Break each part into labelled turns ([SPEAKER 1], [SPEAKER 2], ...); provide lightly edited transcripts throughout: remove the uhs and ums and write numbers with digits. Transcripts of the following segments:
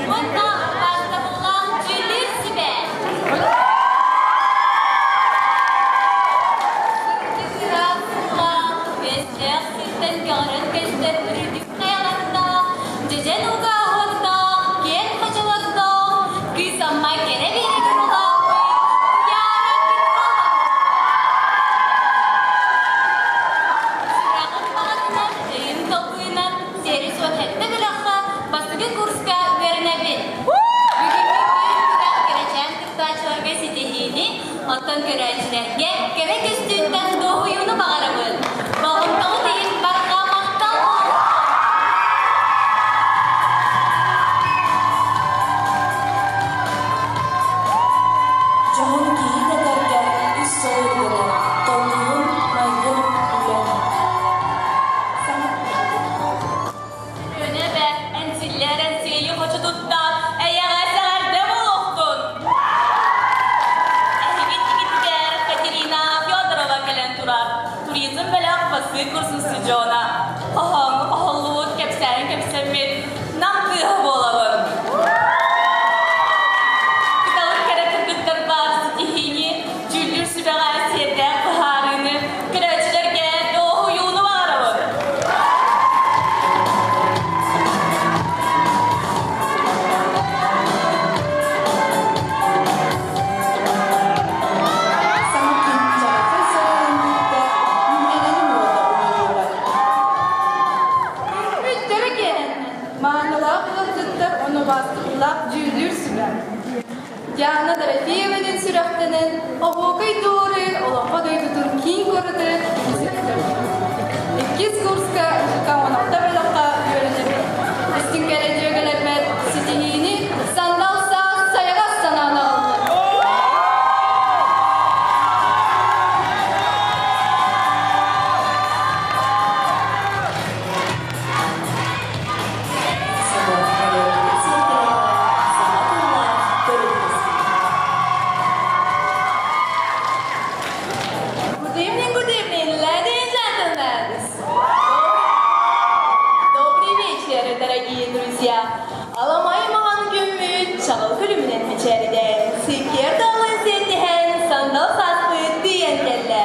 [SPEAKER 1] Уонна убаастабыллаах дьүүллүүр сүбэ! Сырдык сыллаах, үөстээх сиртэн көҕөрөн көстөр үрдүк хайалардаах, дьэдьэн угааһыннаах, киэҥ хочолордоох, кыыс Амма кэрэ биэригэр улааппыт Туйаара Петрова. Сүрэҕин баҕатынан, өйүн толкуйунан сиэри суот сэттэ бөлөххө бастакы курска үөрэнэбин. Бүгүҥҥү күн күрэх кэрэчээн кыттааччыларга ситиһиини, оттон көрөөччүлэргэ кэрэ көстүүттэн дуоһуйууну баҕарабын. Болҕомтоҕут иһин барҕа махтал буолуохтун!
[SPEAKER 2] Дьоһун киһи дэтэргэ үс сыл ирдэнэр, толкуйун, майгын, үлэ.
[SPEAKER 1] Өлүөнэ эбэ, энсиллэр Энсиэйи хочотуттан эйэҕэс эҕэрдэ буолуохтун! Эһиги инникитигэр Катерина Федорова кэлэн турар. Туризм бэлэх басыы курсун устудьуона. Хоһооҥҥо хоһуллубут, кэпсээн кэпсэммит Нам кыыһа буолабын. Кыталык кэрэ кыргыттарбар ситиһиини, дьүүллүүр сүбэҕэ сиэрдээх быһаарыыны, көрөөччүлэргэ дуоһуйууну баҕарабын.
[SPEAKER 2] Саҥа күн чаҕылхай сарайын кытта мин эрэлим уота умайыаҕа.
[SPEAKER 3] Бүттэрэ киэһэннэ маанылаах ыалдьыттар ону убаастабыллаах дьүүллүүр сүбэ. Диана Дорофееванын сүрэхтэнэн, оһуокай дуоры Олоҥхо дойдутун киин куораты Иккис курска 16 бөлөххө үөрэнэбит. Истиҥ кэрэ дьүөгэлэрбэр ситиһиини сандал саас сайаҕас санааны аҕаллым.
[SPEAKER 2] Саха тыллаах төрүт
[SPEAKER 3] Good evening, good evening, ladies and gentlemen. Добрый вечер, дорогие друзья. Аламай маҥан күммүт чаҕыл күлүмүнэн мичээрдэ. Сиккиэр тылын сиэттиһэн сандал сааспыт тиийэн кэллэ.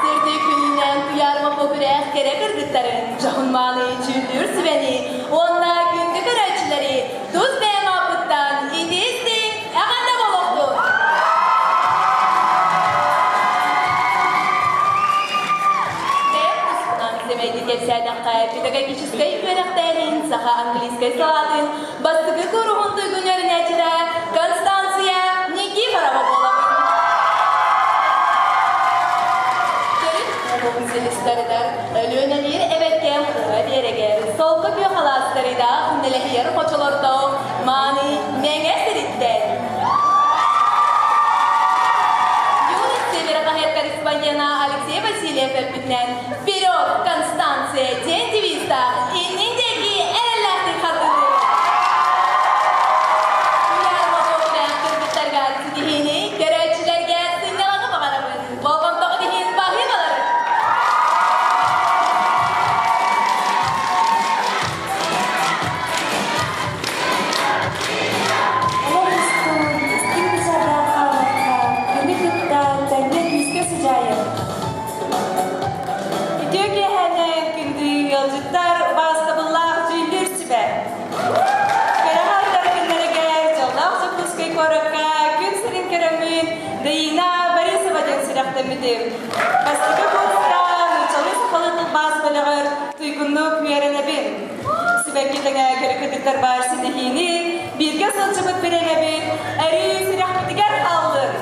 [SPEAKER 3] Сырдык күнүнэн туйаарыма күрэх кэрэ кыргыттарын, дьоһун-мааны дьүүллүүр сүбэни уонна күндү көрөөччүлэри тус бэйэм ааппыттан итии-истиҥ эҕэрдэ буолуохтун! Бэйэм туспунан сэмэйдик кэпсээтэххэ, педагогическай үөрэхтээһин саха английскай салаатын Бастакы кууруһун туйгун үөрэнээччитэ Констанция Никифорова буолабын. Төрүт омугун силистэригэр Өлүөнэлиир эбэккэм уҥа биэрэгэр солко күөх алаастарыйдаах нэлэһийэр хочолордоох мааны мэҥэ сириттэн Юность Севера хаһыат корреспондена Алексей Васильев эппитинэн Вперед, Констанция! диэн девизтаах иннин диэки эрэллээхтик хардыылыыр. Туйаарыма көхтөөх кыргыттарга ситиһиини, көрөөччүлэргэ сынньалаҥы баҕарабын. Болҕомтоҕут иһин баһыыбаларын!
[SPEAKER 2] Олох устун истиҥ быһаардаах хаалбакка, күнү кытта тэҥҥэ күүскэ сыдьаайар.
[SPEAKER 4] Үтүө киэһээнэн күндү ыалдьыттар, убаастабыллаах дьүүллүүр сүбэ. Кэрэхэ күннэригэр дьоллоох Дьокуускай куоракка күн сирин көрөммүн Даина Борисова диэн сүрэхтэммитим. Бастакы курска нууччалыы сахалыы тылбаас бөлөҕөр туйгуннук үөрэнэбин. Сибэкки тэҥэ кэрэ кыргыттарбар ситиһиини, бииргэ сылдьыбыт бириэмэбит өрүү сүрэхпитигэр хааллын!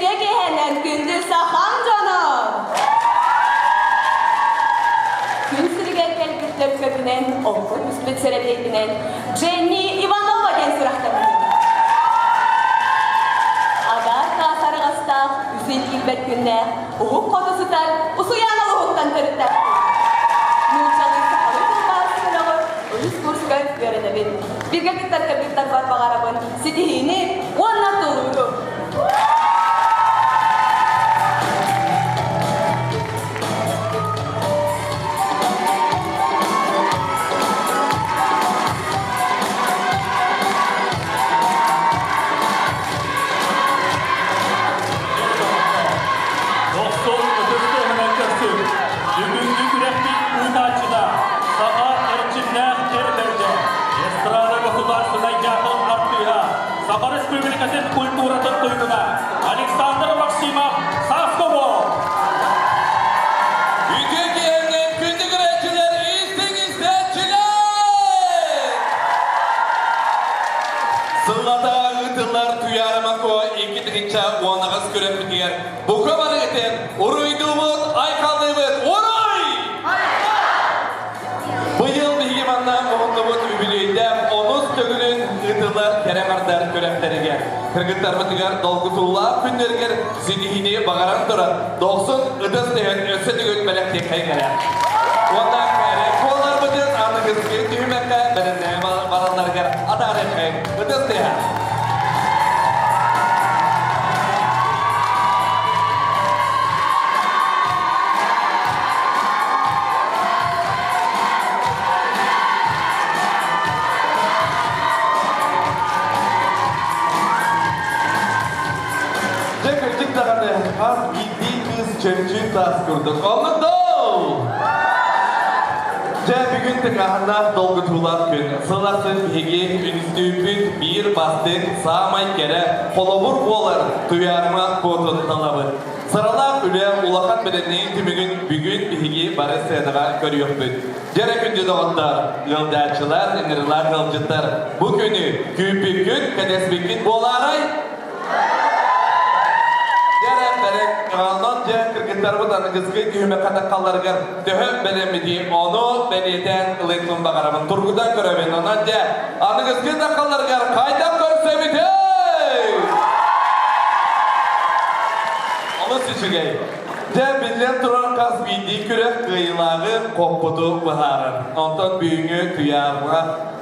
[SPEAKER 3] Үтүө киэһэнэн күндү сахам дьоно! Күн сиригэр кэлбит төлкөбүнэн, окко түспүт сэрэбиэйбинэн Дженни Иванова диэн сүрэхтэммитим. Агаар таас арыгастаах, үсүй киирбэт күннээх, уһук хоту сытар Усуйаана улууһуттан төрүттээхпин. Нууччалыы сахалыы тылбаас бөлөҕөр үһүс курска үөрэнэбин. Бииргэ кыттар кыргыттарбар баҕарабын ситиһиини уонна тулууру.
[SPEAKER 5] Дохсун ытыс тыаһынан көрсүҥ. Бүгүҥҥү күрэхпит ыытааччыта саха эрчимнээх эр бэрдэ, эстрада государственнай дьаһал артыыһа, Саха Республикатын культуратын туйгуна Александр Максимов Сасково!
[SPEAKER 6] Үтүө киһинэн күндү көрөөччүлэр, истиҥ истээччилэр! Сыллата ыытыллар Туйаарымако 2018 күрэхпитигэр бука барыгытын уруйдуубут, айхаллыыбыт! Уруй! Быйыл биһиги манна муһуннубут үбүлүөйдээх онус төгүлүн ыытыллар кэрэ аҥардар күрэхтэригэр. Кыргыттарбытыгар долгутуулаах күннэригэр ситиһиини баҕаран туран, дохсун ытыс түһэн өссө төгүл бэлэхтиэххэйиҥ эрэ. Уонна кэрэ куоларбытын аныгыскы түһүмэххэ бэлэмнээн баралларыгар атаарыаххайыҥ. Ытыс тыаһа. Дьэ кырдьык даҕаны хас биирдии кыыс чөмчүүк таас курдук. Оннук доо! Дьэ бүгүн тыҥааһыннаах долгутуулаах күн. Сыл ахсын биһиги үнүстүүппүт биир бастыҥ, саамай кэрэ, холобур буолар Туйаарма куотун талабыт. Сыралаах үлэ улахан бэлэмнэнии түмүгүн бүгүн биһиги бары сценаҕа көрүөхпүт. Дьэрэ күндү доҕоттор, ыалдьааччылар, ыҥырыылаах ыалдьыттар, бу күнү күүппүккүт, кэтэспиккит буолаарай? Дьэрэ бэрин, онон дьэ кыргыттарбыт аныгыскы түһүмэххэ таххалларыгар төһө бэлэммитий, ону бэлиэтээн ылыахпын баҕарабын. Тургутан көрөбүн, онон дьэ аныгыскы таххалларыгар хайдах көрсөбүтүй? Олус үчүгэй. Дьэ, биллэн турар хас биирдии күрэх кыайыылааҕы хоппуту быһаарар. Онтон бүгүҥҥү Туйаарма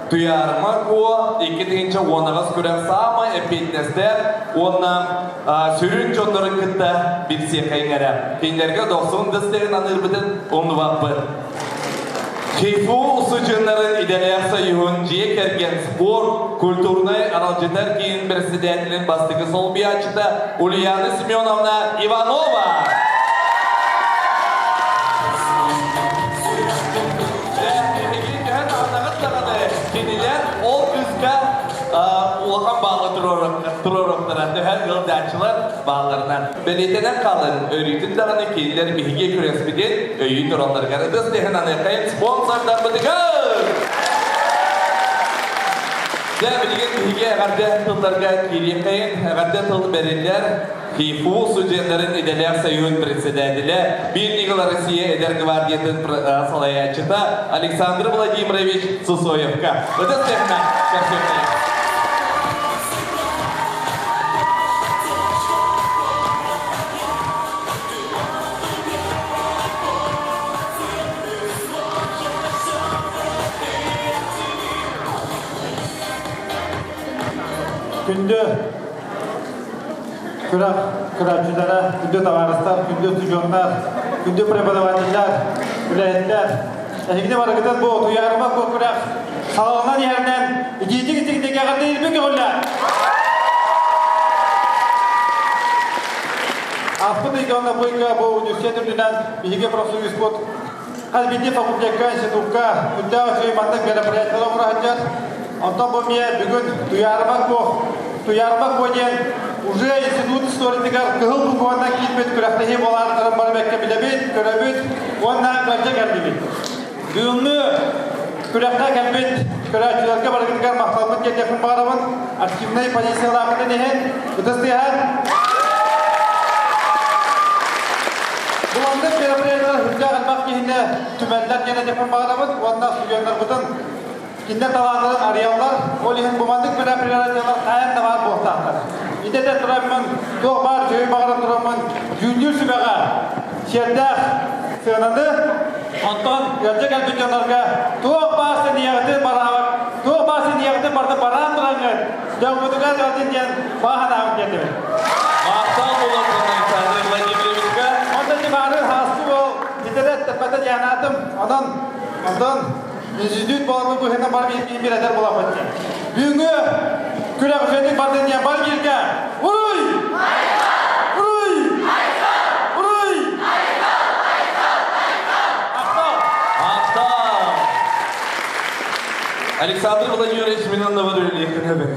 [SPEAKER 6] Туйаарма Куо 2018 күрэх саамай эппиэтинэстээх уонна сүрүн дьоннорун кытта билсиэхэйиҥ эрэ. Кинилэргэ дохсун дастыгын аныырбытын умнубаппыт. ХИФУ устудьуоннарын идэлээх союһун дьиэ кэргэн спорт, культурнай аралдьытар киин председателин бастакы солбуйааччыта Ульяна Семеновна Иванова. Кинилэр ол кыыска улахан баалы туруоруохтара төһө ыалдьааччылар баалларынан. Бэлиэтэнэн хаалын, өрүүтүн даҕаны кинилэр биһиги күрэспитин өйүү туралларыгар ытыс тыаһын аныахайын спонсордарбытыгар! Дьэ, билигин биһиги эҕэрдэ тылларга киириэххэйин, эҕэрдэ тыл бэриллэр ХИФУ студеннарын идэлээх союһун председателэ, Биир ньыгыл Россия эдэр гвардиятын салайааччыта Александр Владимирович Сусоевка. Ытыс тыаһынан көрсүөххэйин.
[SPEAKER 7] Күндү күрэх көрөөччүлэрэ, күндү табаарыстар, күндү устудьуоннар, күндү преподавателлэр, үлэһиттэр, эһигини барыгытын бу Туйаарыма күрэх салалынан иһэринэн итиитик итиитик эҕэрдэлиирбин көҕүллээн! Ааспыт ыйга уонна бу ыйга бу университет үрдүнэн биһиги профсоюзпут хас биирдии факультекка, институкка үрдээх үчүгэй маннык мероприятиелар оҥоро сылдьар. Онтон бу эмиэ бүгүн Туйаарыма Куо Туйаарыма Куо диэн уже институт историятыгар кыһыл букванан киирбит күрэхтэһии буолаартарын бары бэккэ билэбит, көрөбүт уонна мэлдьи кэллибит. Бүгүҥҥү күрэххэ кэлбит көрөөччүлэргэ барыгытыгар махталбын тиэрдиэхпин баҕарабын. Активнай позициялааххытын иһин ытыс тыаһа. биһигини түмэллэр диэн этиэхпин баҕарабын уонна студеннарбытын кинилэр талааннарын арыйаллар. Ол иһин бу маннык мероприятиелар хайаан да баар буолуохтаахтар. Итэтэ тураммын, туох баар үчүгэй баҕаран тураммын, дьүүллүүр сүбэҕэ сиэрдээх сыананы, онтон ыалдьа кэлбит дьоннорго туох баар сэниэҕитин бараабат, туох баар сэниэҕитин барыта бараан тураҥҥыт, дьоммутугар ыалдьын диэн баҕа санаабын тиэрдэбин.
[SPEAKER 6] Махтал буолуохтун Александр Владимировичка.
[SPEAKER 7] Онтон дьыбаары хаасты буол, ситэрэ эттэрбэтэ диэн аатым. Онон, онтон институт буоларбын быһыынан бар биир эдэр буолаппыт диэн. Бүгүҥҥү күрэх үчүгэйдик бардын диэн бар бииргэ! Уруй! Уруй! Уруй! Махтал!
[SPEAKER 6] Махтал! Александр Владимирович Миронова үлэлиэххин эбит.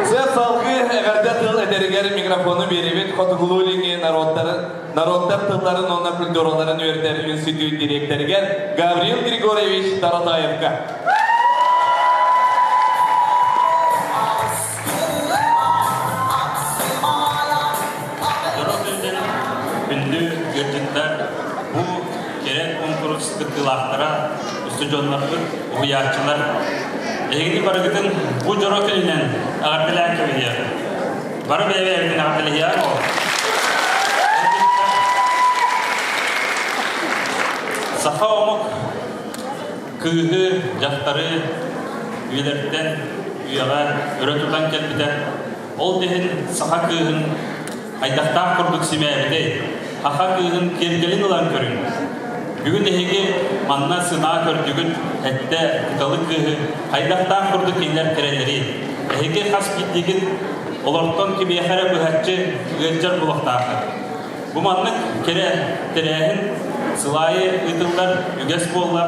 [SPEAKER 6] Сэ салгыы эҕэрдэ тыл эдэригэр микрофону биэрэбит Хотугулуу-Илиҥҥи народтар, народтар тылларын уонна культураларын үөрэтэр институт дириэктэригэр Гаврил Григорьевич Таратаевка.
[SPEAKER 5] Дьоро күндүн күндү ыалдьыттар бу кэрэ куонкурус кыттыылаахтара, устудьуоннарбыт, уһуйааччылар эһигини барыгытын бу дьоро күнүнэн эҕэрдэлээн кэбиһиэх. Бары бэйэ-бэйэбитин эҕэрдэлэһиэх ол. Саха омук кыыһы, дьахтары үйэлэртэн үйэҕэ өрө тутан кэлбитэ. Ол иһин саха кыыһын хайдахтаах курдук симээбитэй, саха кыыһын киэргэлин ылан көрүҥ. Бүгүн эһиги манна сынаа көрдүгүт, эттэ кыталык кыыһы хайдахтаах курдук кинилэр кэрэлэрий. Эһиги хас биирдиигит олортон кимиэхэ эрэ быһаччы ыалдьар буолуохтааххыт. Бу маннык кэрэ тэрээһин сыл аайы ыытыллар үгэс буолла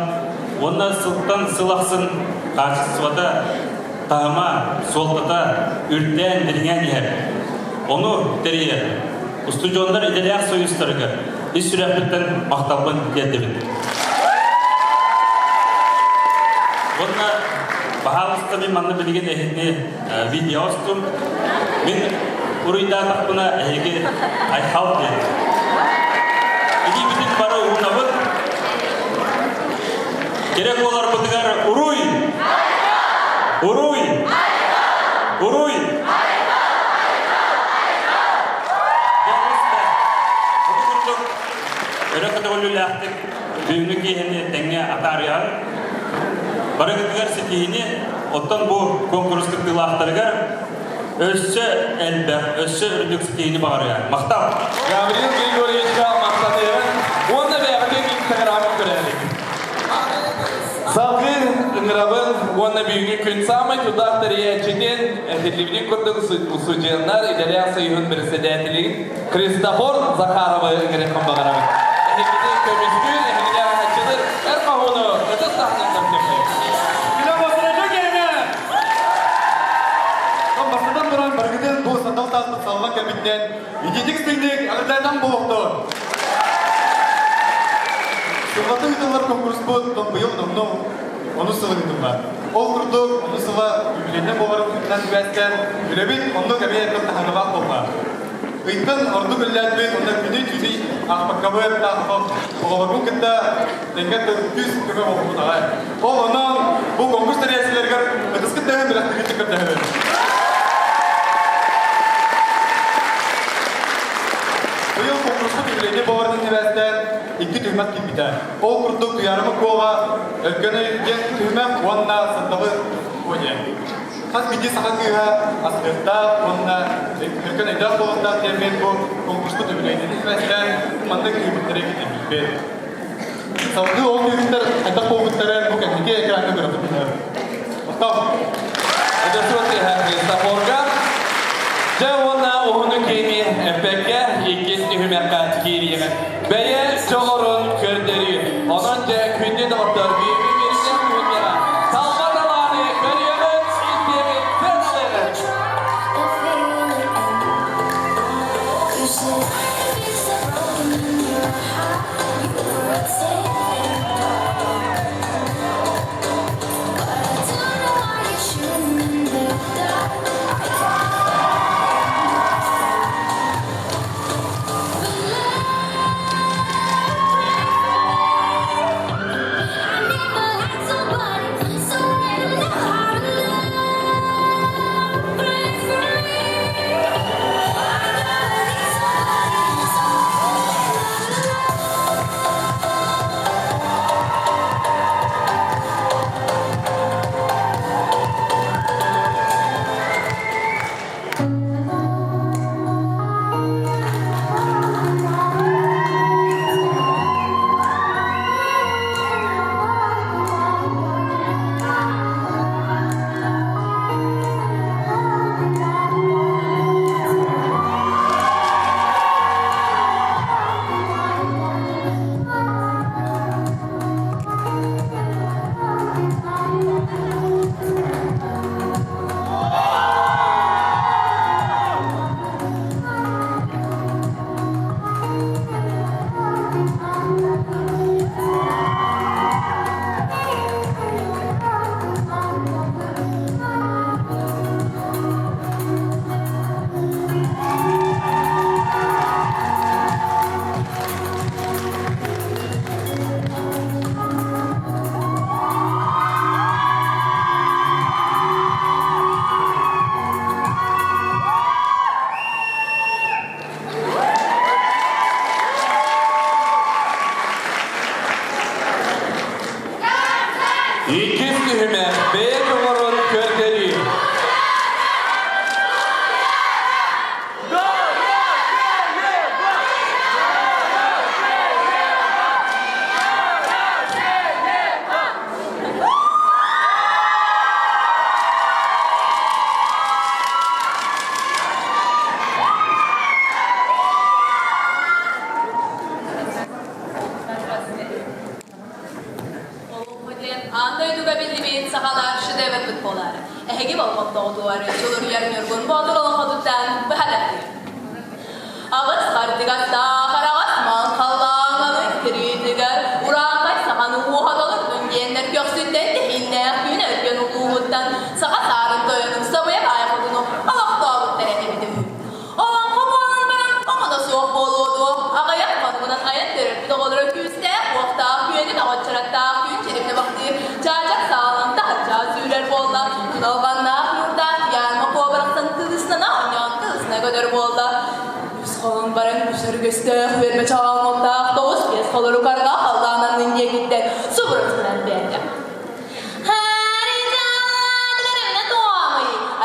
[SPEAKER 5] уонна сылтан сыл ахсын хаачыстыбата, таһыма, суолтата үрдээн, дириҥээн иһэр. Ону тэрийэр устудьуоннар идэлээх союзтарыгар ис сүрэхпиттэн махталбын тиэрдэбин. Уонна баһаалыста мин манна билигин эһигини видео устум. Мин уруйдаатахпына эһиги айхал диэн. Илиибитин бары уунабыт. Керек буоларбытыгар уруй! Уруй! Уруй! Бу курдук өрө көтөҕүллүүлээхтик бүгүҥҥү киэһэни тэҥҥэ атаарыаҕыҥ. Барыгытыгар ситиһиини, оттон бу куонкурус кыттыылаахтарыгар өссө элбэх, өссө үрдүк ситиһиини баҕарыаҕыҥ. Махтал!
[SPEAKER 6] Гаврил Григорьевичка махтаныаҕын уонна бэйэҕитин инстаграмын көрөөрүҥ. Салгыы ыҥырабын уонна бүгүҥҥү күн саамай тутаах тэрийээччитин, этиллибитин курдук устудьуоннар идэлээх союһун председателин Христофор Захаровы ыҥырыахпын баҕарабын. Эһигини көмүскүүр, эһигини араҥаччылыыр эр хоһууну ытыс таһынан көрсүөххэ.
[SPEAKER 7] Бастатан туран барыгытын бу сандал сааспыт саллан кэлбитинэн итиитик сыҥнык эҕэрдэлэтэн буолуохтун! Сыллата ыытыллар конкурспут быйыл номнуо онус сылын ыытыллар. Ол курдук, онус сыла юбилейнай буоларын быһыытынан сибээстээн, үлэбит оннук эмиэ элбэх таһаарыылаах буолла. Ыйтан ордук үлэлээтибит уонна күнү-түүнү аахпаккабыт, оҕолорбун кытта тэҥҥэ күүс көмө буолбут аҕай. Ол онон бу конкурс тэрийээччилэригэр ытыскыт тыаһын бэлэхтииргитин көрдөһөбүн. Быйыл конкурспут юбилейный буоларын сибээстээн икки түһүмэх киирбитэ. Ол курдук Туйаарыма Куоҕа Өркөн өй диэн түһүмэх уонна Сандалы Куо диэн. Хас биирдии саха кыыһа астыахтаах уонна өркөн өйдөөх буолуохтаах диэммит бу конкурспут үбүлүөйдэрин сибээстээн маннык ыыппыттары кэтэммиппит. Салгыы ол түһүктэр хайдах буолбуттарын бу кэнники экраҥҥа көрөбүт. Махтал!
[SPEAKER 6] Это Христофорга. Дьэ уонна уһуну киэни эппэккэ иккис түһүмэххэ киириэҕин. Бэйэ дьоҕурун көрдөрүү. Онон дьэ күндү доҕоттор бииргэ бииргэ түһүмэҕэ. Талба талааны көрүөҕүн, истиэҕин, сыаналыаҕын. түһүмэх бэйэ дьоҕурун көрдөрүү.
[SPEAKER 3] Олоҥхо диэн аан дойдуга биллибит сахалар шедеврбит буолар. Эһиги болҕомтоҕутугар Дьулуруйар Ньургун Боотур олоҥхотуттан быһа тардыы. Аҕыс хардыгастаах араҕас маҥхаллааҥаны кырыытыгар урааҥхай саханы уоһа толордун диэннэр көхсүттэн тэһииннээх күн өргөн улууһуттан саха саарын тойонун сабыйа баай хотуну олохтообуттар эбитэ үһү. Олоҥхо буолан баран омуна суох буолуо дуо, аҕыйах хонугунан айан төрөппүт оҕолоро күүстээх, уохтаах, күөнү тоҕоччураттаах күн чирипнэ бахтыыр, чаачар саалан таһырдьа сүүрэр буолла, туналҕаннаах ньуурдаах Яна куобарахсан кылыснана оонньоон кылысына көтөр буолла. Үс холон баран үс өргөстөөх үөрбэ чаҕаҥ 9-5 холору карга халлаанан диэкиттэн субурутунан биэрдэ.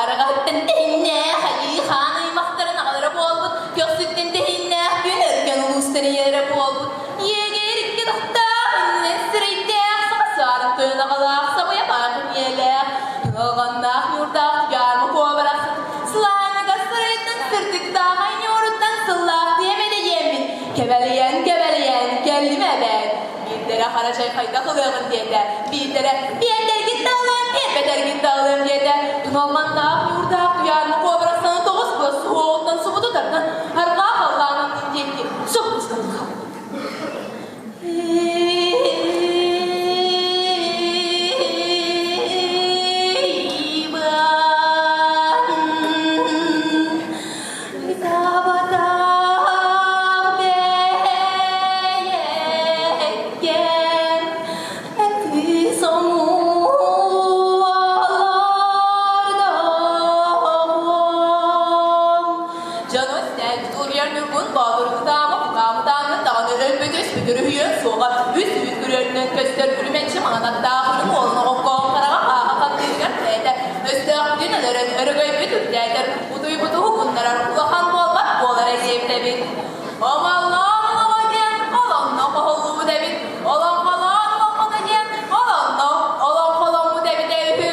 [SPEAKER 3] Арҕаһыттан тэһиннээх айыы хаан аймахтарын аҕалара буолбут, көхсүттэн тэһиннээх күн өргөн улуустар ийэлэрэ буолбут, иэгэр икки тахтаах, иннинэн сирэйдээх, саха саарын тойон аҕалаах, сабыйа баахын ийэлээх, ыһылҕаннаах ньуурдаах туйаарма куобарахсыт, сылааныгар сарайыттан сырдыктаах айньуоруттан сыллаах диэмэ диэммин, кэбэлийэн кэбэлийэн кэллим эбээт. Биирдэрэ хара чай хайдах ылыаҕын диэтэ, биирдэрэ биэрдэргин да ылыам, биэрбэтэргин да ылыам диэтэ. Туналманнаах ньуурдаах туйаарма куобарахсаны тоҕус быа суһуоҕуттан субуту тардан арҕаа халлаанын диэки субустан хаалбыт. Ытаабатах бэйэккэм кыыс омуолардоҕуом. Дьону истээбит уруйар Ньургун Боотур ытаама ытаамытааны даҕаны өлбөтүс бүтүрүһүйүөн суоҕа үс үүт күрүөрүнэн көстөр күлүмэнчи маҥан аттаах үрүҥ уолун оҕоккоон хараҕа хааха хаттыырыгар бэйэтэ өстөөхпүтүн өлөрөн өрөгөйбүт үрдээтэр Утуйбуту уһугуннарар улахан буолбат буолар диэбит эбит. Омоллоон олоҕо диэн олонно хоһуллубут эбит. Олоҥхолоон олоҥхото диэн олонно олоҥхоломмут эбитэ үһү.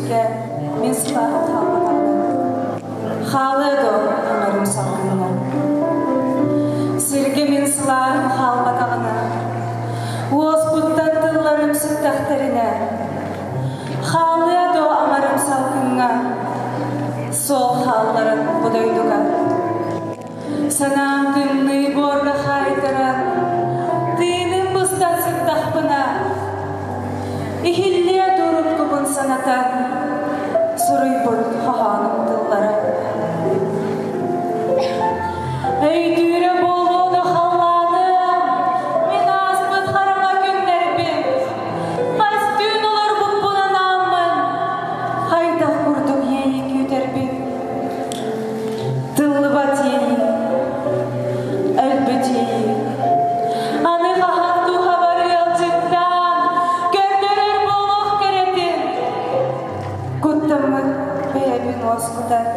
[SPEAKER 2] Сиргэ мин сылааһым хаалбатаҕына, хаалыа дуо аҥарым салгынынан? Сиргэ мин сылааһым хаалбатаҕына, уоспуттан тылларым сүттэхтэринэ, хаалыа дуо аҥарым салгыҥҥа, суол хаалларан бу дойдуга? Санаам тымныы буорга хаайтаран, тыыным быстан сыттахпына, иһиллиэ туруккубун санатан, суруйбут хоһоонум тыллара. Өйдүүрэ буолуону халлааным, мин ааспыт хараҥа күннэрбин, хас түүн олорбуппун анааммын, хайдах курдук иэйии күүтэрбин. Тыллыбат иэйии, өлбүт иэйии. Аны хаһан дууһабар ыалдьыттаан, көрдөрөр буолуох кэрэтин. Куттаммыт бэйэбин уоскутар.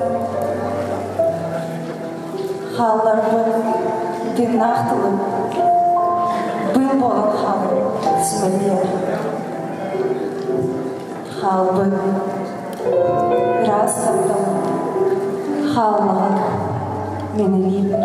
[SPEAKER 2] Хаалларбыт тыыннаах тылым быыл буолан хаалар симэлийэр. Хаалбыт ыраас таптал хааллаҕа мин илиибэр.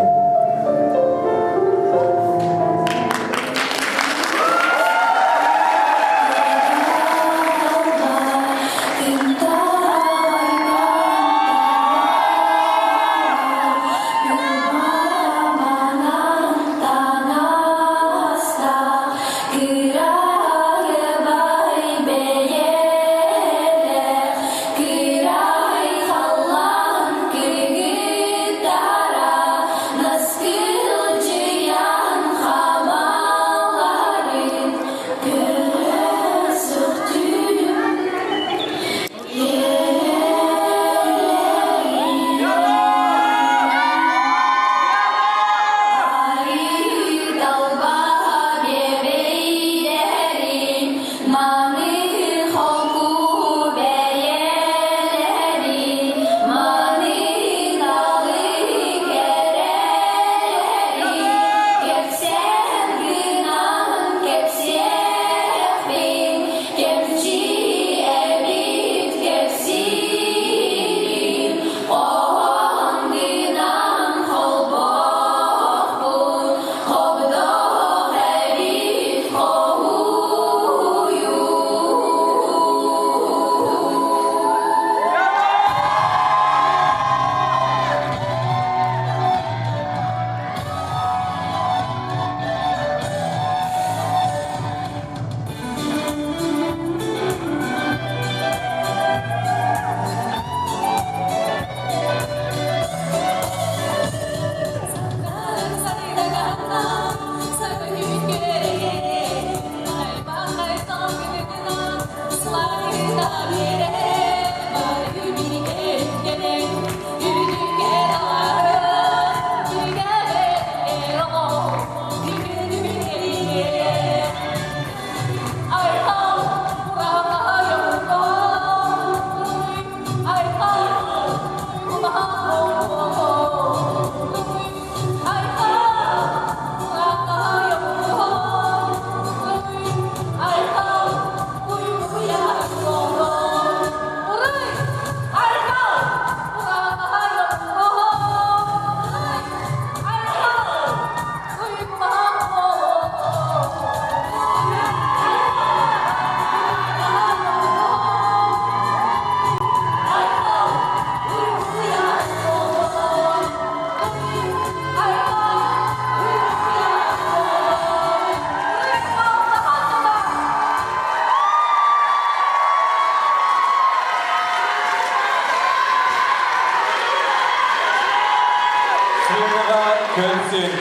[SPEAKER 6] Сыанаҕа көрсүн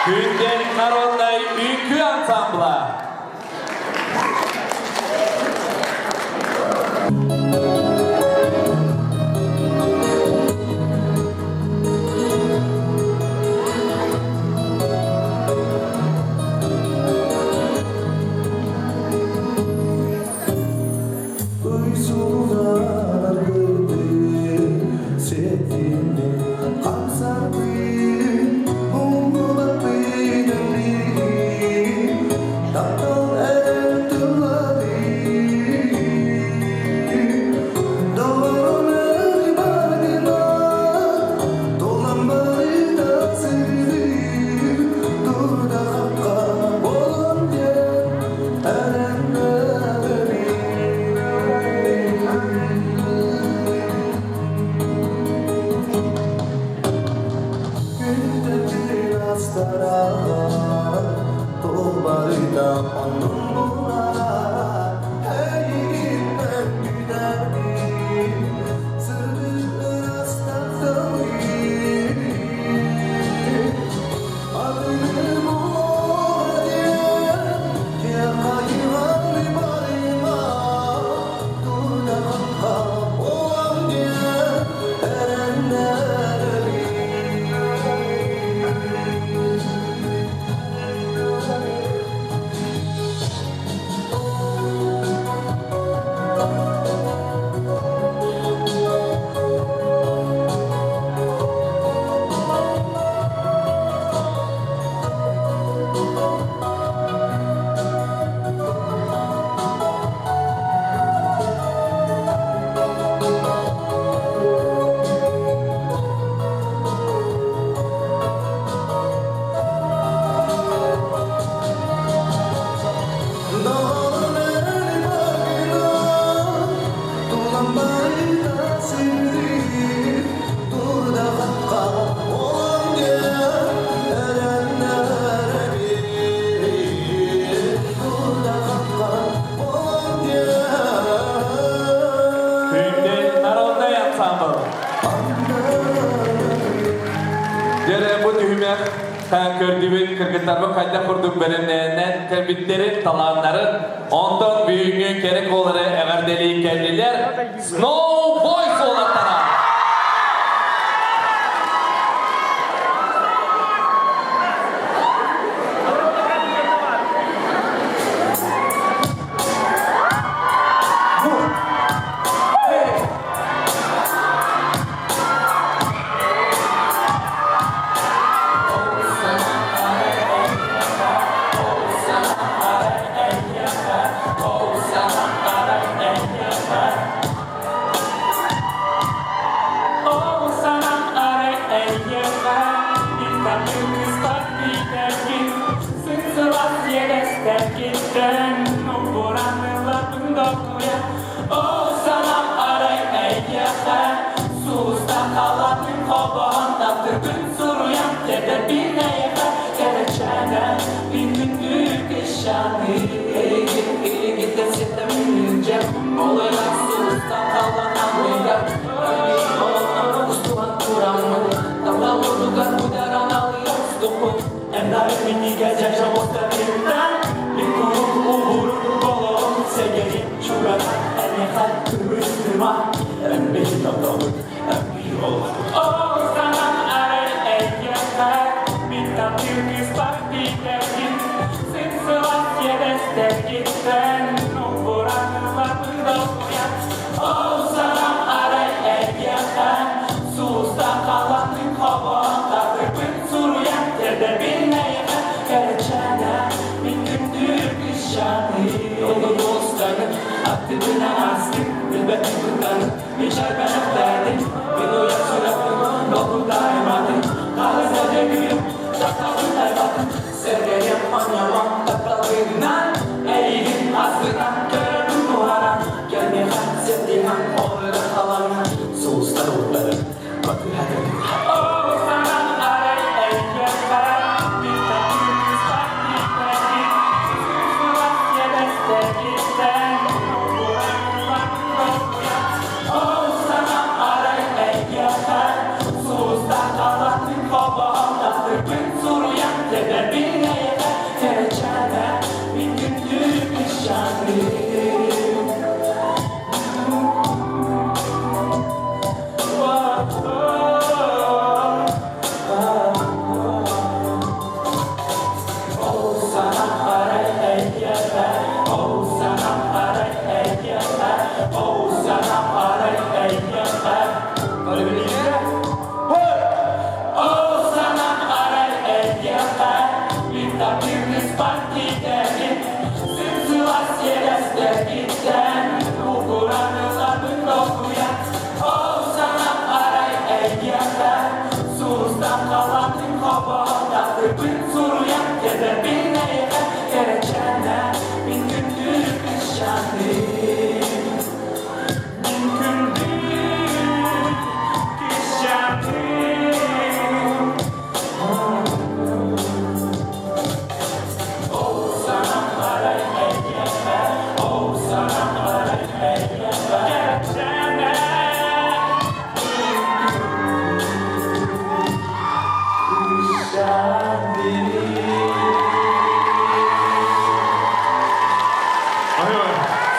[SPEAKER 6] Күндэл народнай үҥкүү ансамбла. Күндү народнай ансамбл. Дьэ бу түһүмэх көрдүбүт кыргыттарбыт хайдах курдук бэлэмнэнэн кэлбиттэрин, талааннарын, онтон бүгүҥҥү кэрэ куолары эҕэрдэлии кэллилэр Snow Boys уолаттара!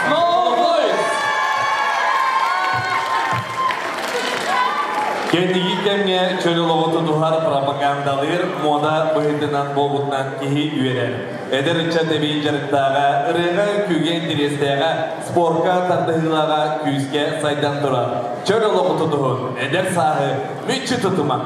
[SPEAKER 6] Snow Boys! Кэнники кэмҥэ чөл олоҕу тутуһар пропагандалыыр муода быһыытынан буолбутунан киһи үөрэр. Эдэр ыччат эбии дьарыктааҕа, ырыаҕа үҥкүүгэ интэриэстээҕэ, спорка тардыһыылааҕа күүскэ сайдан турар. Чөл олоҕу тутуһун, эдэр сааһы мүччү тутума!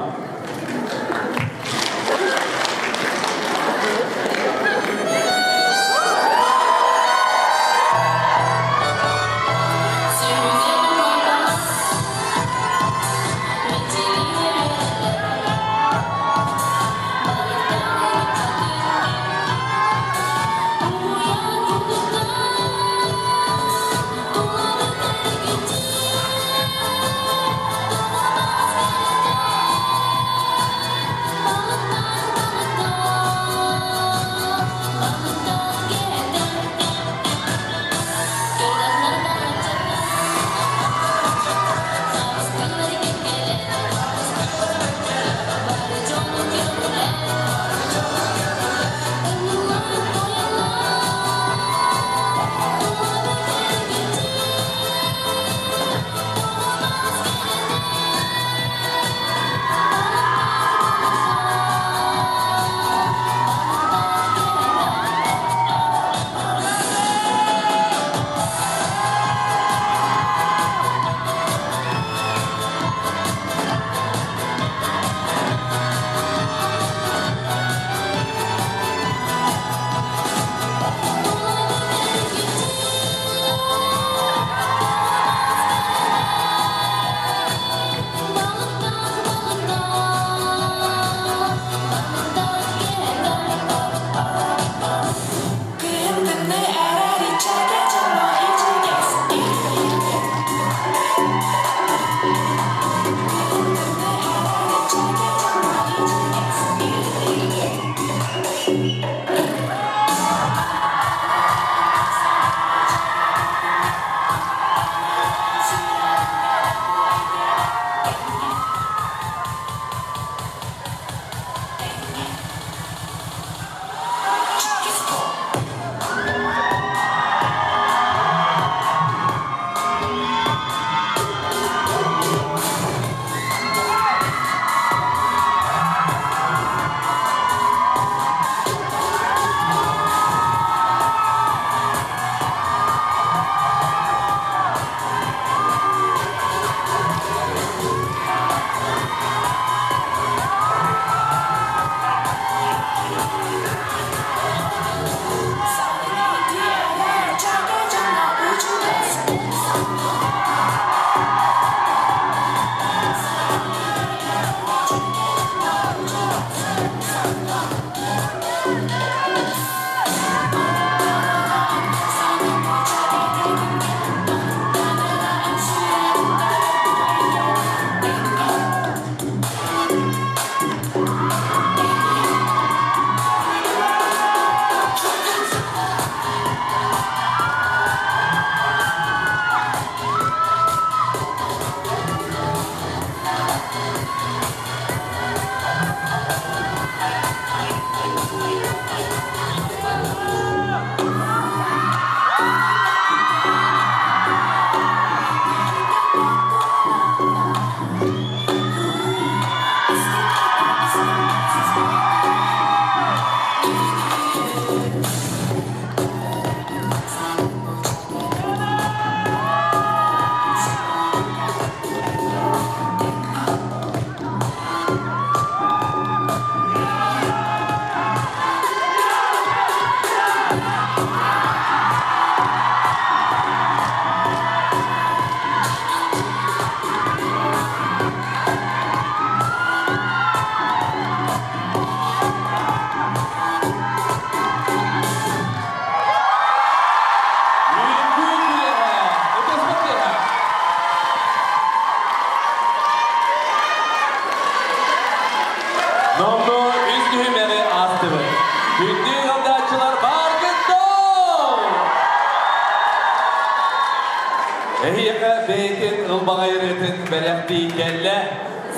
[SPEAKER 6] ылбаҕай ырыатын бэлэхтии кэллэ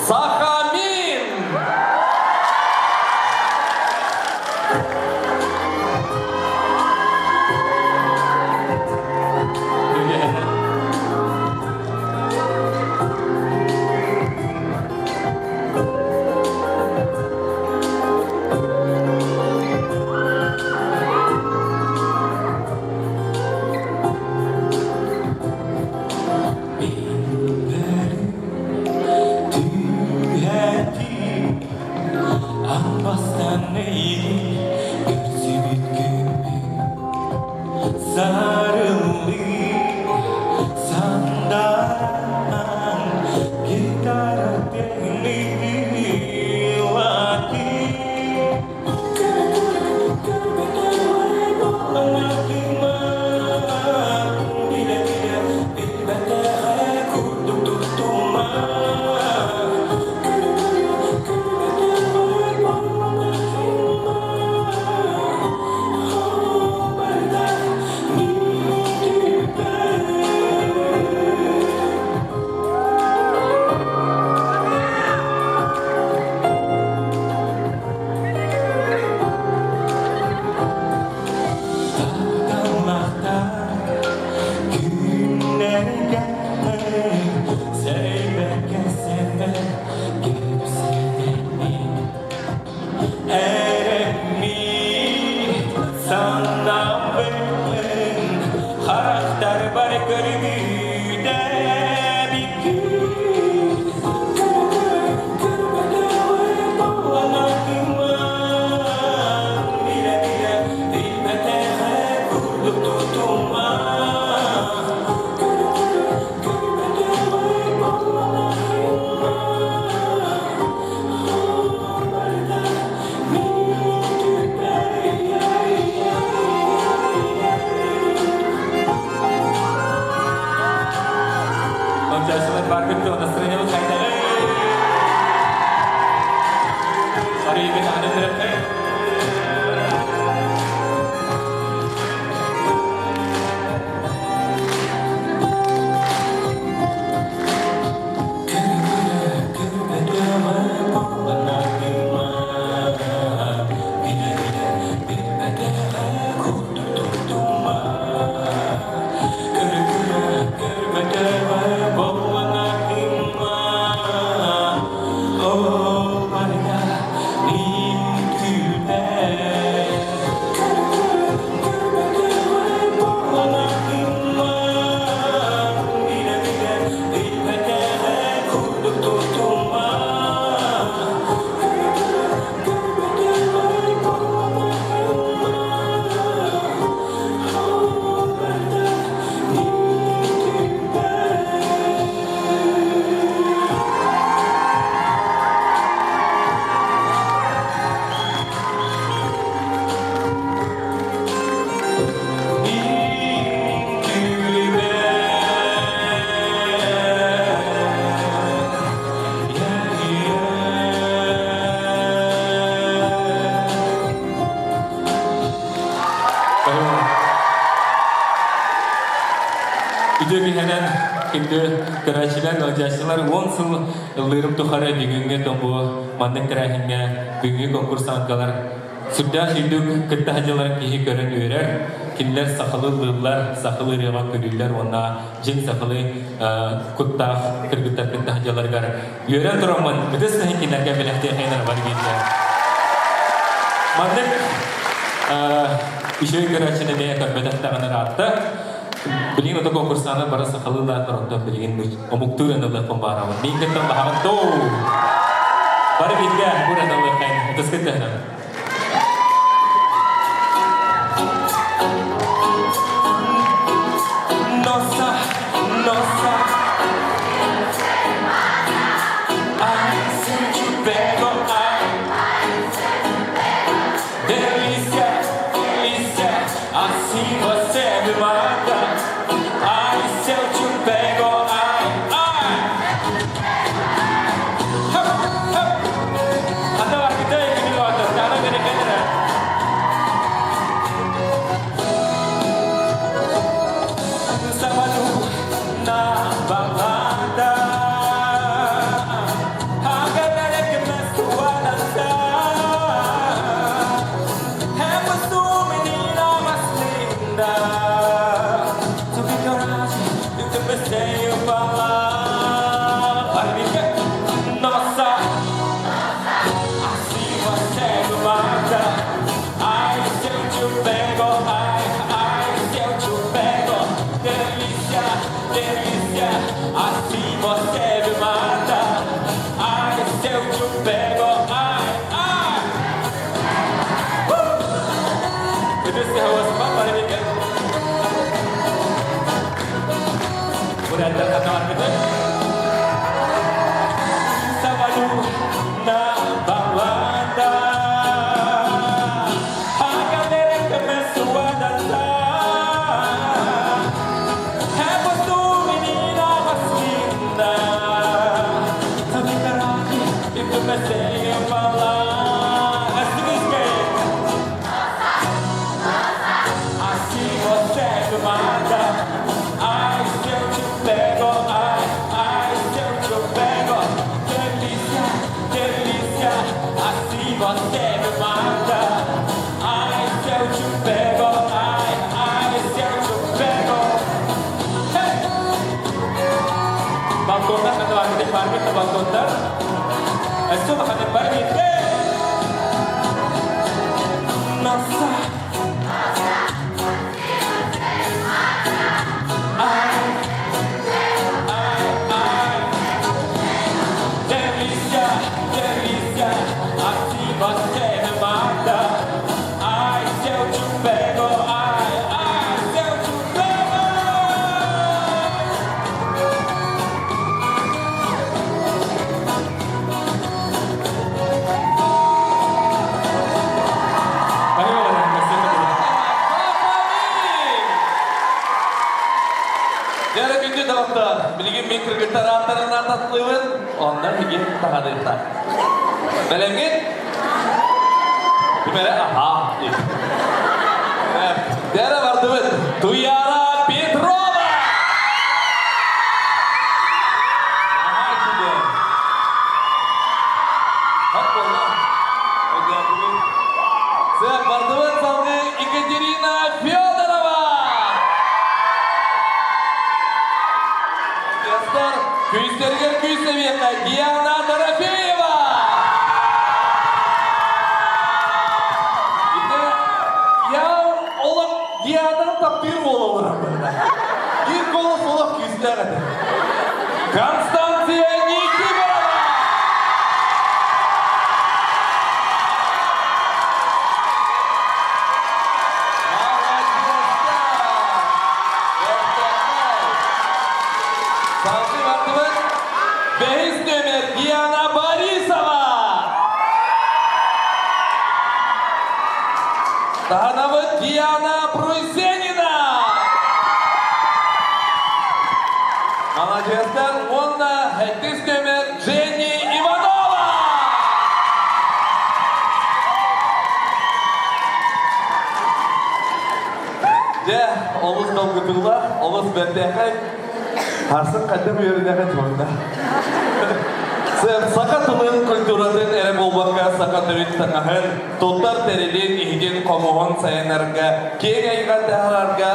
[SPEAKER 6] Сахамин!
[SPEAKER 5] Үтүө киһинэн күндү көрөөччүлэр, ыалдьааччылар 10 сыл ыллыырым тухары бүгүҥҥү тобу маннык тэрээһиҥҥэ бүгүҥҥү конкурсанткалар сүрдээх үрдүк кытта сылдьалларын киһи көрөн үөрэр. Кинилэр сахалыы ыллыыллар, сахалыы ырыаҕа көрүүллэр уонна дьиҥ сахалыы куттаах кыргыттар кытта сылдьалларыгар үөрэн тураммын ытыс таһын кинилэргэ бэлэхтиэххин бар биирдэ. Маннык үчүгэй көрөөччүнү эмиэ көрбөтөх даҕаны ыраатта. Билигин ото конкурсаанар бары сахалыы лаатар онтон билигин омуктуур аналыахпын баарабын. Мин кыттан баһаҕын тоо! Бары бииргэ бур аналыаххайын ытыскыт таһынан. Nossa, nossa, ai, se eu te pego, ai, delícia, delícia, assim você me mata. Ai, se eu te pego, ai, ai. Хоп, хоп. Анда бар китай, кини бар.
[SPEAKER 8] Linda balada. A galera começou a dançar. É pois tu, menina mais linda. Tomei coragem e comecei a falar. Essa música é Assim você me mata. Ai, se eu te pego, ai, ai, se eu te pego. Delícia, delícia, assim você me mata. Ai, se eu te pego, ai, ai, se eu te pego. Hey! Балконнар ханна барбыт балконнар. Өссө ханна барбыт. Nossa. Ai, ai, ai. Delícia, delícia, assim você me mata. Ai, se eu te pego, ai, ai, se eu te pego. Спасибо.
[SPEAKER 6] Дьэ күндү доҕоттор, билигин мин кыргыттар ааттарын ааттатылыбын, онно мигин таһадыахтар. Бэлэмҥит? Ким эрэ аха диир. Дьэ бардыбыт. Туяра Петрова! Наһаа үчүгэй. Хат буолла. Өйдөөтүбүт. Сыах бардыбыт салгыы Екатерина Федорова! Оркестр күүстэригэр күүс эбиэхэ Диана Дорофеева! Ити я олох Диананы таптыыр буолаллар. Биир голос олох күүстээх этэ. Констанция Никифорова! Молодец! Салгыы бардыбыт. Бэһис нүөмэр Диана Борисова! Таһынабыт Диана Прусенина! Молодецтар уонна сэттис нүөмэр Дженни Иванова! Дьэ, олус долгутуулаах, олус бэртээхэй. Харсын хайдах үөрэнэҕин туһунна. Саха тылын культуратын эрэ буолбакка саха төрүт таҥаһын, туттар тэрилин, иһитин, хомуһун сайыннарга, киэҥ эйгэ таһаарарга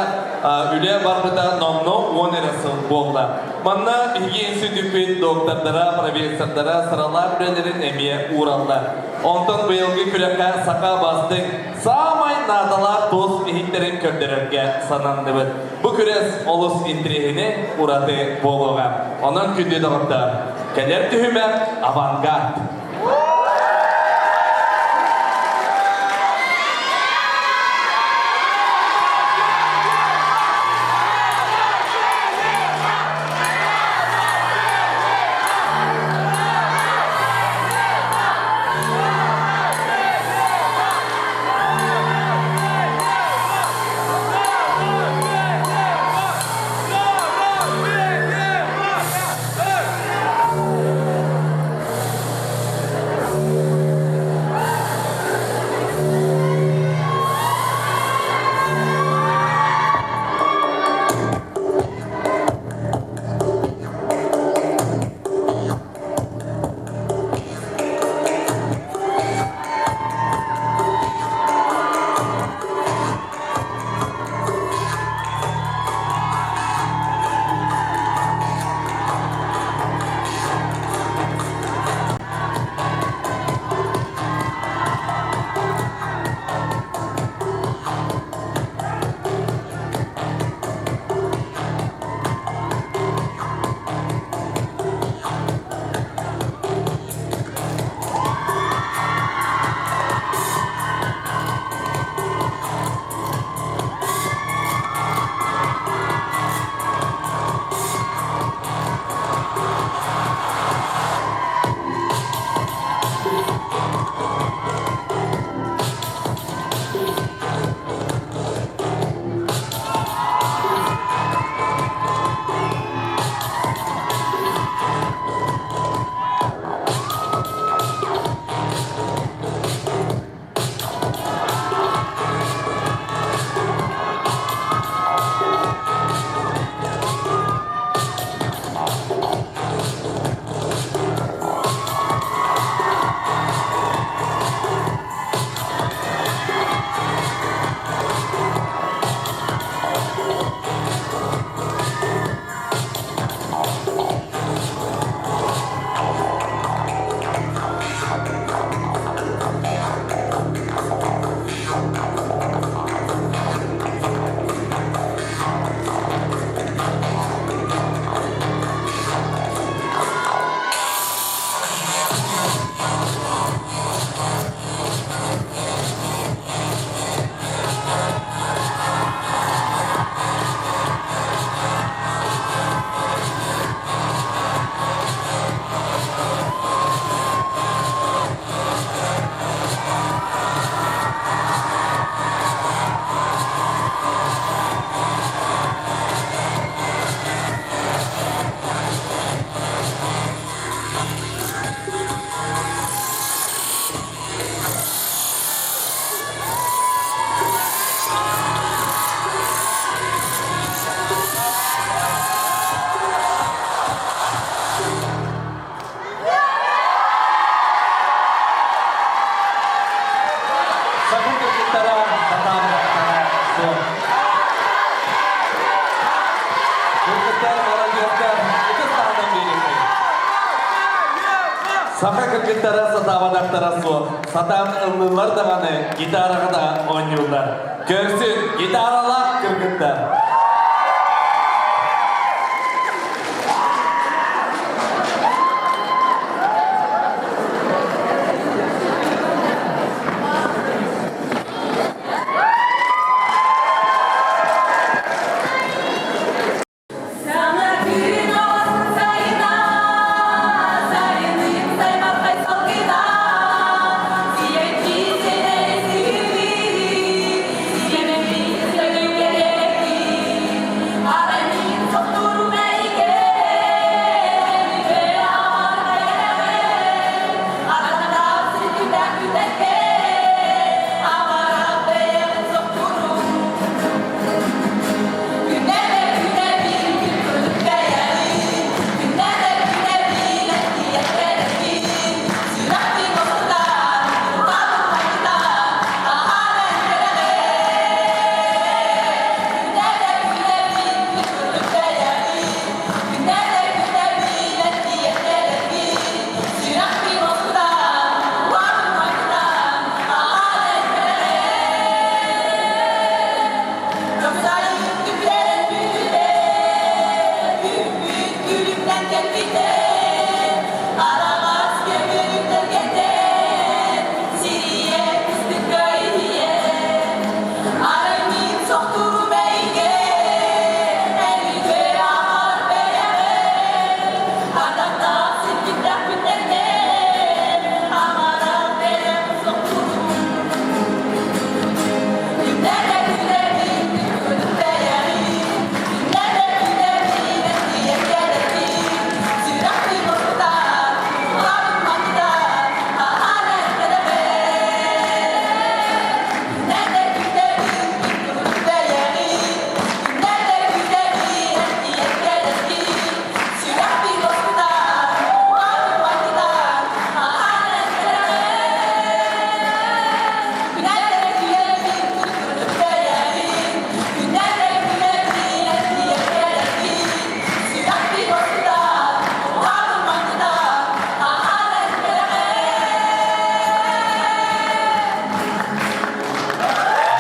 [SPEAKER 6] үлэ барбыта номнуо 10 эрэ сыл буолла. Манна биһиги институппут доктордара, профессордара сыралаах үлэлэрин эмиэ уураллар. Онтон быйылгы күрэххэ саха бастыҥ саамай наадалаах туос иһиттэрин көрдөрөргө сананныбыт. Бу күрэс олус интэриэһинэй ураты буолуоҕа. Онон күндү доҕоттор, кэлэр түһүмэх авангард. Саха кыргыттара сатаабатахтара суох. Сатаан ыллыыллар даҕаны, гитараҕа да оонньууллар. Көрсүн, гитаралаах кыргыттар.
[SPEAKER 4] Саҥа күн оҕотун сайына, сайыныым саймархай салгына, сиэкки сэнэри сүүрүү, сиэмэбин сөгүкэрэккин, арай мин сохтуурум эйгэ, мүтэ амархай эрэҕин, аратаах сиргүтэх күтэккэ, амарах бэйэҕин сохтуурум.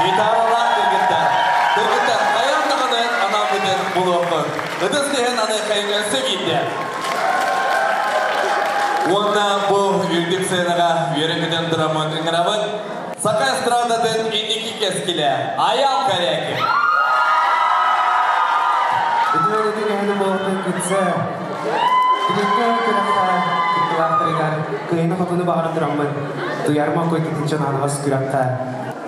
[SPEAKER 6] Гитаралаах кыргыттар. Кыргыттар, хайаан даҕаны анаабытын булуоххут. Ытыс түһэн аны хайыҥҥа киирдэ. Уонна бу үрдүк сценаҕа үөрэ-көтөн тураммын ыҥырабын. Саха эстрадатын инники кэскилэ Айал Корякин.
[SPEAKER 9] Үтүө кэһини буолтун күтсэ. Билиҥҥи күрэххэ кыттыылаахтарыгар кыайыны-хотуну баҕаран тураммын, Туйаарма Куйкутунча анаҕас күрэххэ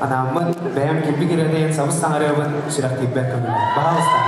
[SPEAKER 9] анааммын, бэйэм килбик ырыатайын сабыс саҥарыабын сүрэхтиирбэр көҥүлэ. Баһаалыста.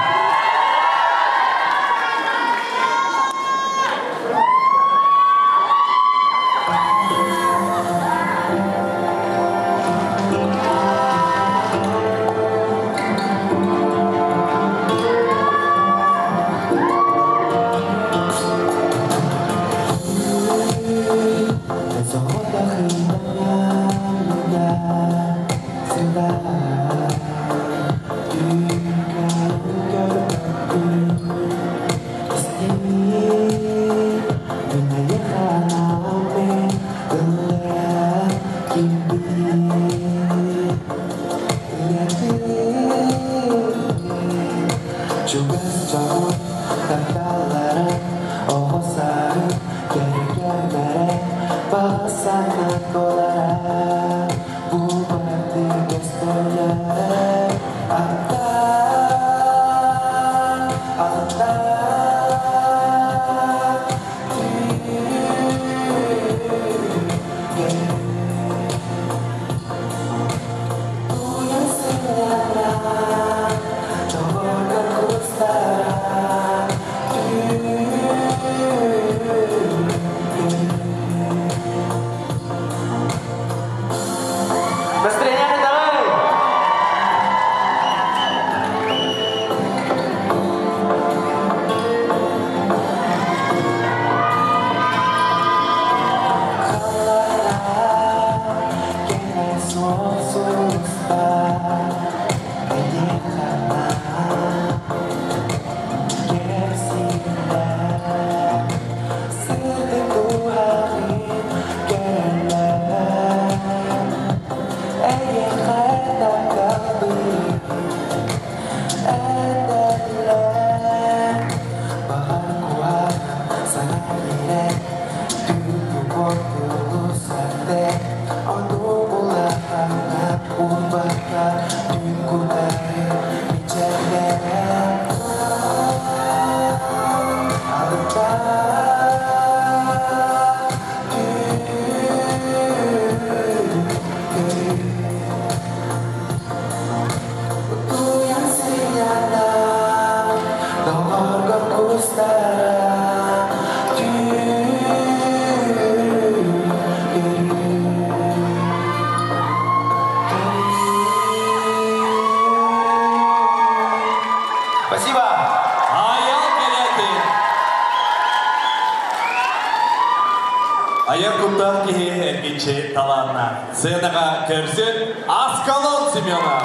[SPEAKER 6] Айар куттаах киһи эргиччи талааннаах. Сценаҕа көрсүн Аскалон Семенов!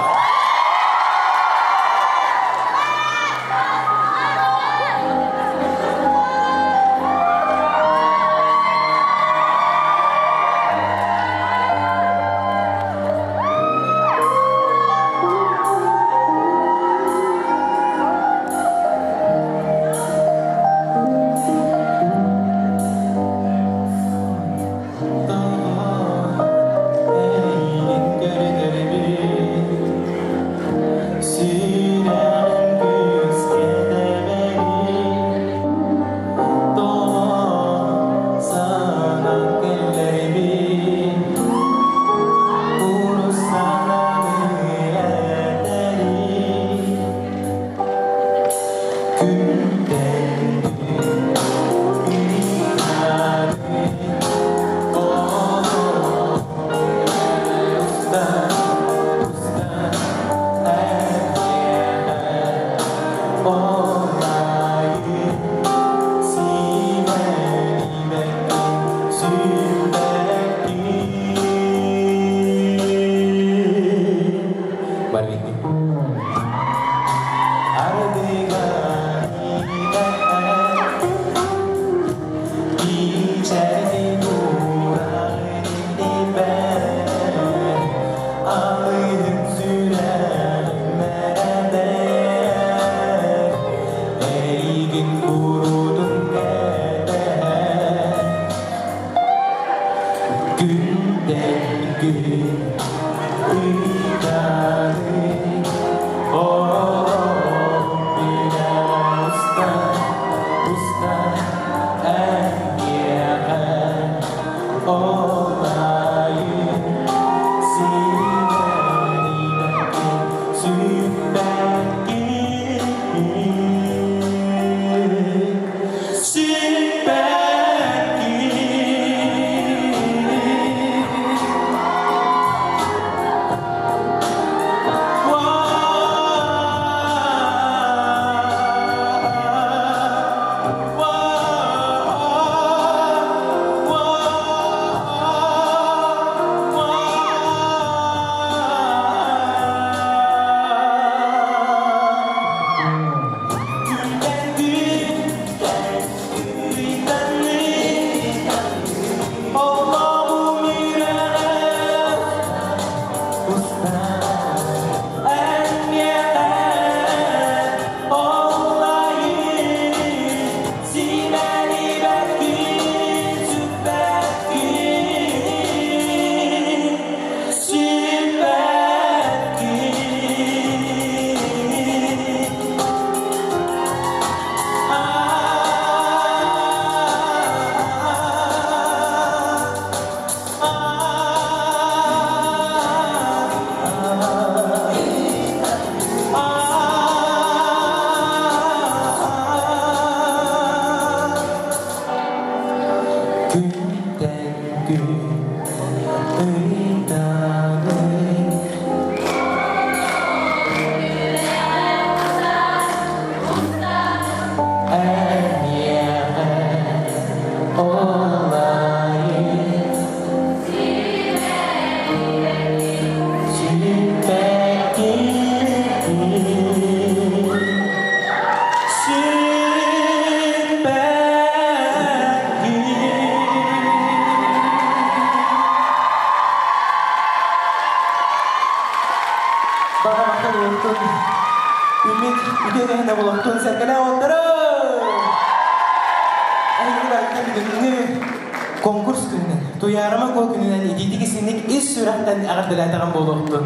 [SPEAKER 9] Конкурс күнүнэн, Туйаарыма Куо күнүнэн итиитик исинник ис сүрэхтэн эҕэрдэлээтэҕим буолуохтун.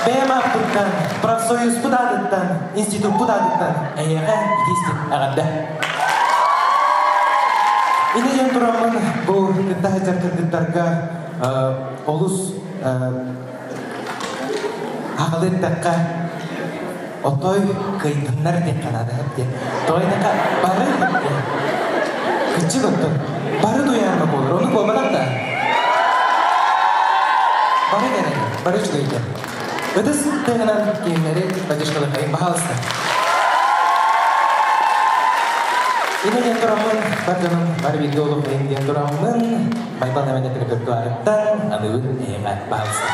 [SPEAKER 9] Бэйэм ааппыттан, профсоюзпут аатыттан, институппут аатыттан эһиэхэ итиистик эҕэрдэ. Ини диэн тураммын бу кытта сылдьар кыргыттарга олус аҕалы эттэххэ отой кыайдыннар диэххэ наада диэн. Тоҕо диэтэххэ бары кыччык оттон бары туйаарма буолар ону буолбатах да бары кэлэн бары үчүгэйдэр ытыс тыаһынан киһилэри поддержкалыахайын баһаалыста.
[SPEAKER 10] Инэ диэн тураммын, бар дьонум бары бииргэ олохтойун диэн тураммын, Байбал Эмэнэ репертуарыттан аныыбын эйиэхэ баһаалыста.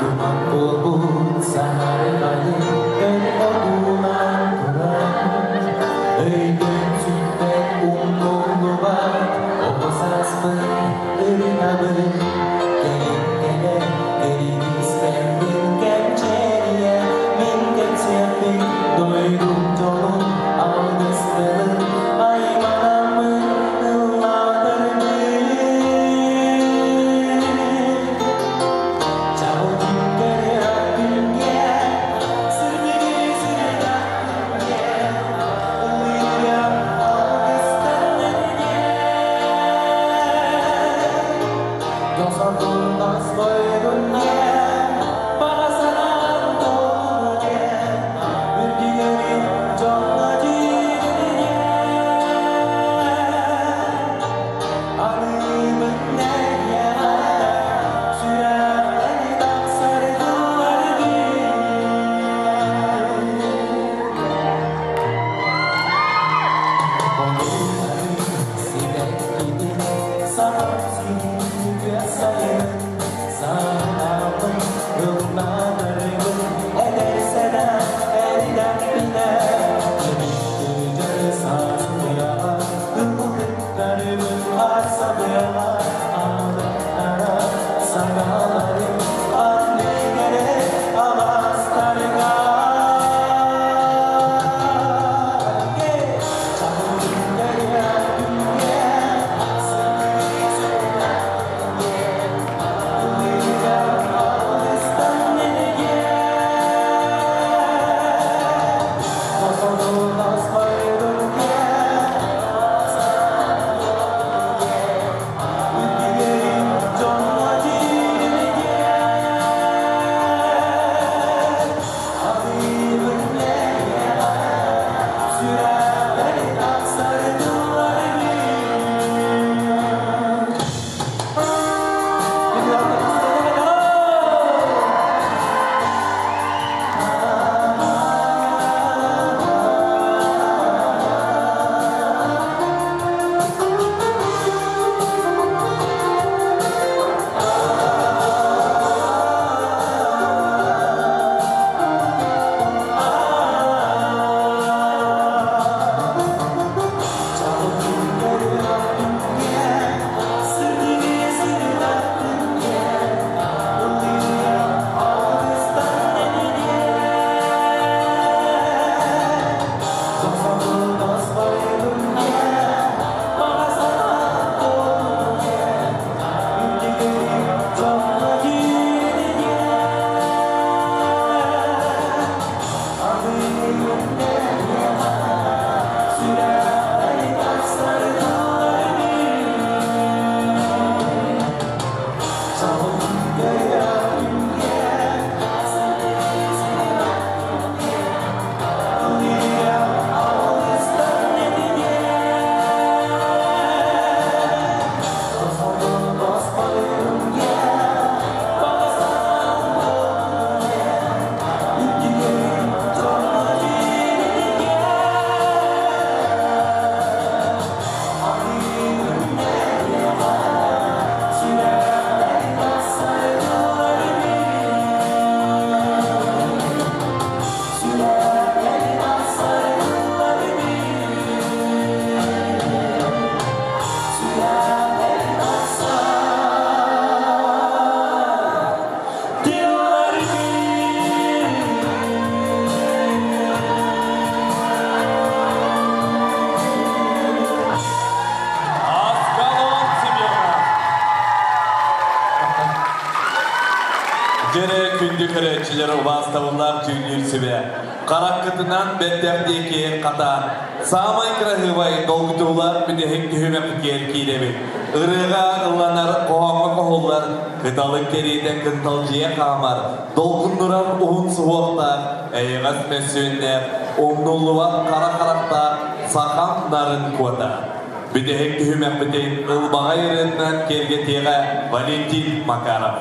[SPEAKER 10] Туман буолбут саһарҕайы өр одуулаан туран, Өйдөн сүппэт умнуллубат оҕо сааспын ырытабын. Кэлин кэлэн кэридиискэммин кэмчиэрийэ, мин кэпсиэхпин дойдум дьолун алгыс тылын айманаммын ыллаатарбын.
[SPEAKER 6] Аскалон Семенов. Дьэрэ күндү көрөөччүлэр убаастабыллаах дьүүллүүр сүбэ. Хараххытынан бэрдэх диэки хатаан. Саамай кыраһыабай долгутуулаах бүтэһик түһүмэхпитигэр киирэбит. Ырыаҕа ылланар, хоһооҥҥо хоһуллар, кыталык кэриэтэ кынталдьыйа хаамар, долгуннурар уһун суһуохтаах, эйэҕэс мөссүөннээх, умнуллубат хара харахтаах сахам нарын куота. Бүтэһик түһүмэхпитин ылбаҕай ырыатынан киэргэтиэҕэ Валентин Макаров.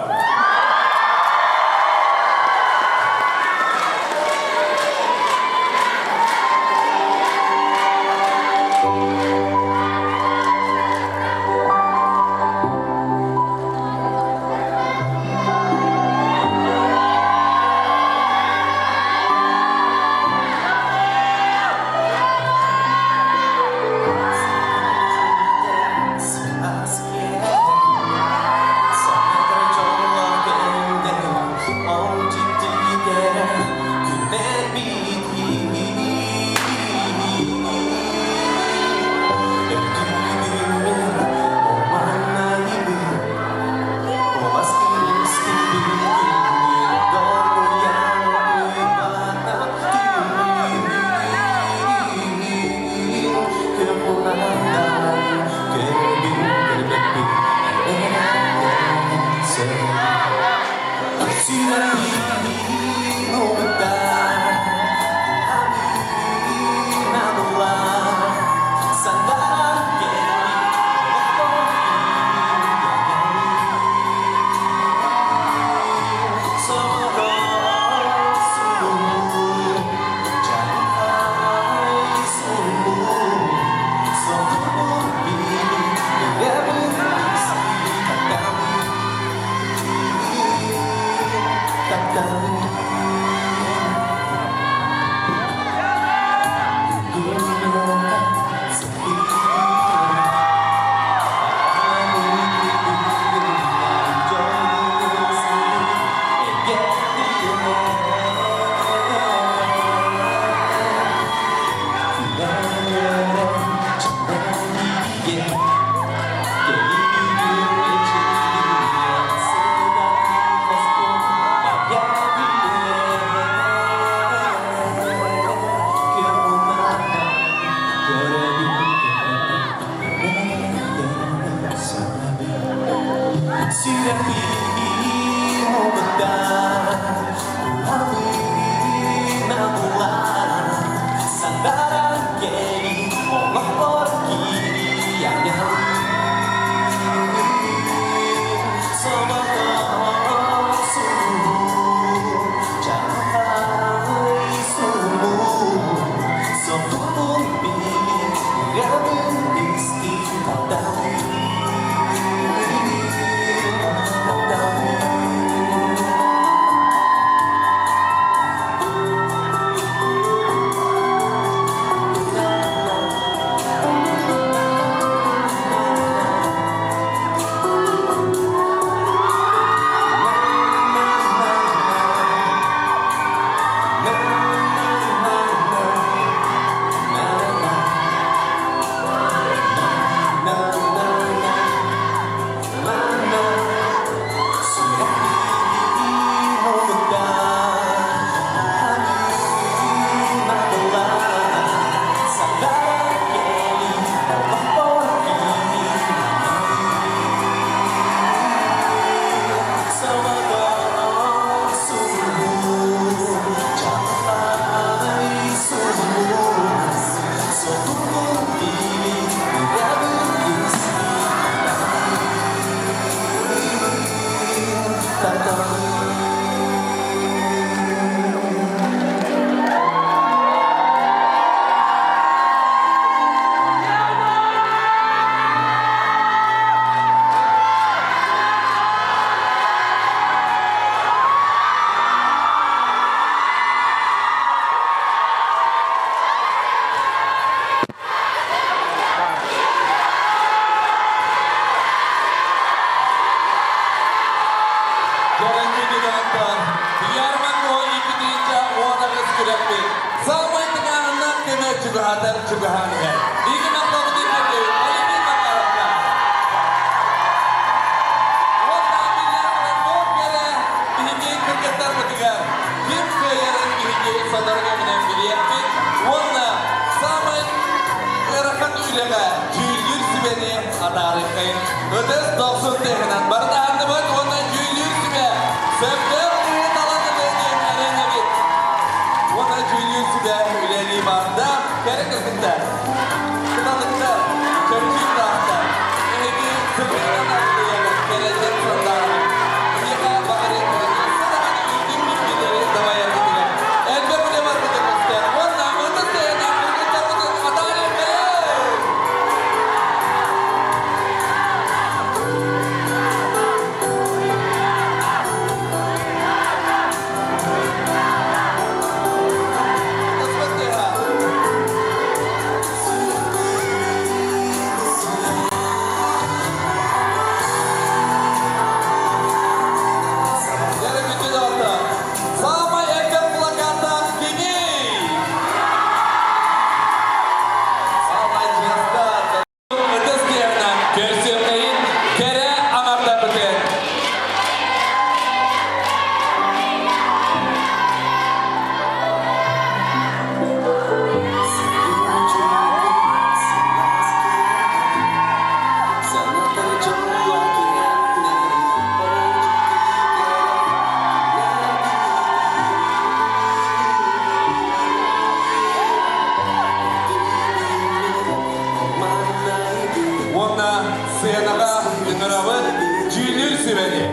[SPEAKER 6] сүбэни.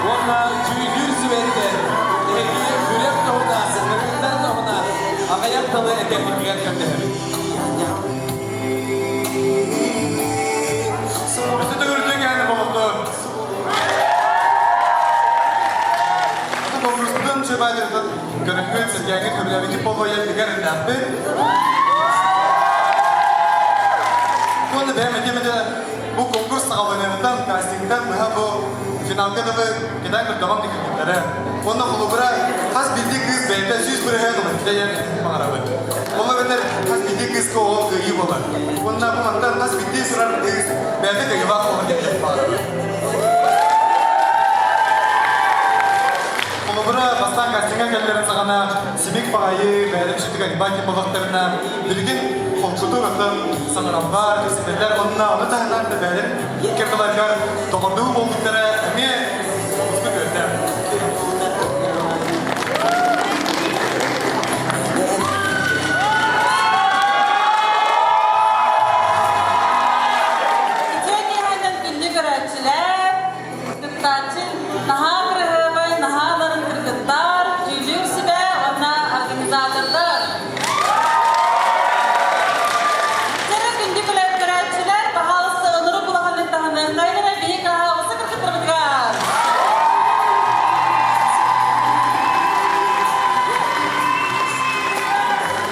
[SPEAKER 6] Уонна дьүүллүүр сүбэттэн эһиги күрэх туһунан, кыргыттар туһунан аҕыйах тылы этэргитигэр көрдөһөбүт.
[SPEAKER 7] Өссө төгүрүтүк ээни болукту. Аты конкурспутун чөбәдіртін көрүҥҥүт, сэргээҥҥит, көбүлээбиккит болҕойон бигэр эрдэхпит. Уонна бэйэм этиэм этэ, бу конкурс саҕаланыаҕыттан, кастингтан быһа бу финалга дылы кэтээн көрдөҕүм дикирбиттэрэ. Уонна холобура, хас биирдии кыыс бэйэтэ 100% ылар диэн баҕарабыт. Ол эбэтэр хас биирдии кыыска ол кыайыы буолар. Уонна бу мантан хас биирдии турар кыыс бэйэтэ кыайыылаах буолар диэн баҕарабыт. Холобура, бастаан кастиҥҥа кэллэрин саҕана симик баҕайы, бэйэлэрин сүтүк альбаки буоллахтарына, билигин холкутук оттон саҥараллар, кэпсэтэллэр уонна ону таһынан да бэйэлэрин кырдаларыгар доҕордуу буолбуттара эмиэ олустук үөрдэ.
[SPEAKER 4] Үтүө киэһэнэн күндү көрөөччүлэр, кыттааччы наһаа кыраһыабай, наһаа барын кыргыттар, дьүүллүүр сүбэ уонна организатордар. Кэрэ күндү көрөөччүлэр, баһаалыста ынырык улаханнык таһыныахтайын эрэ биһи кыраһаабысы кыргыттарбытыгар.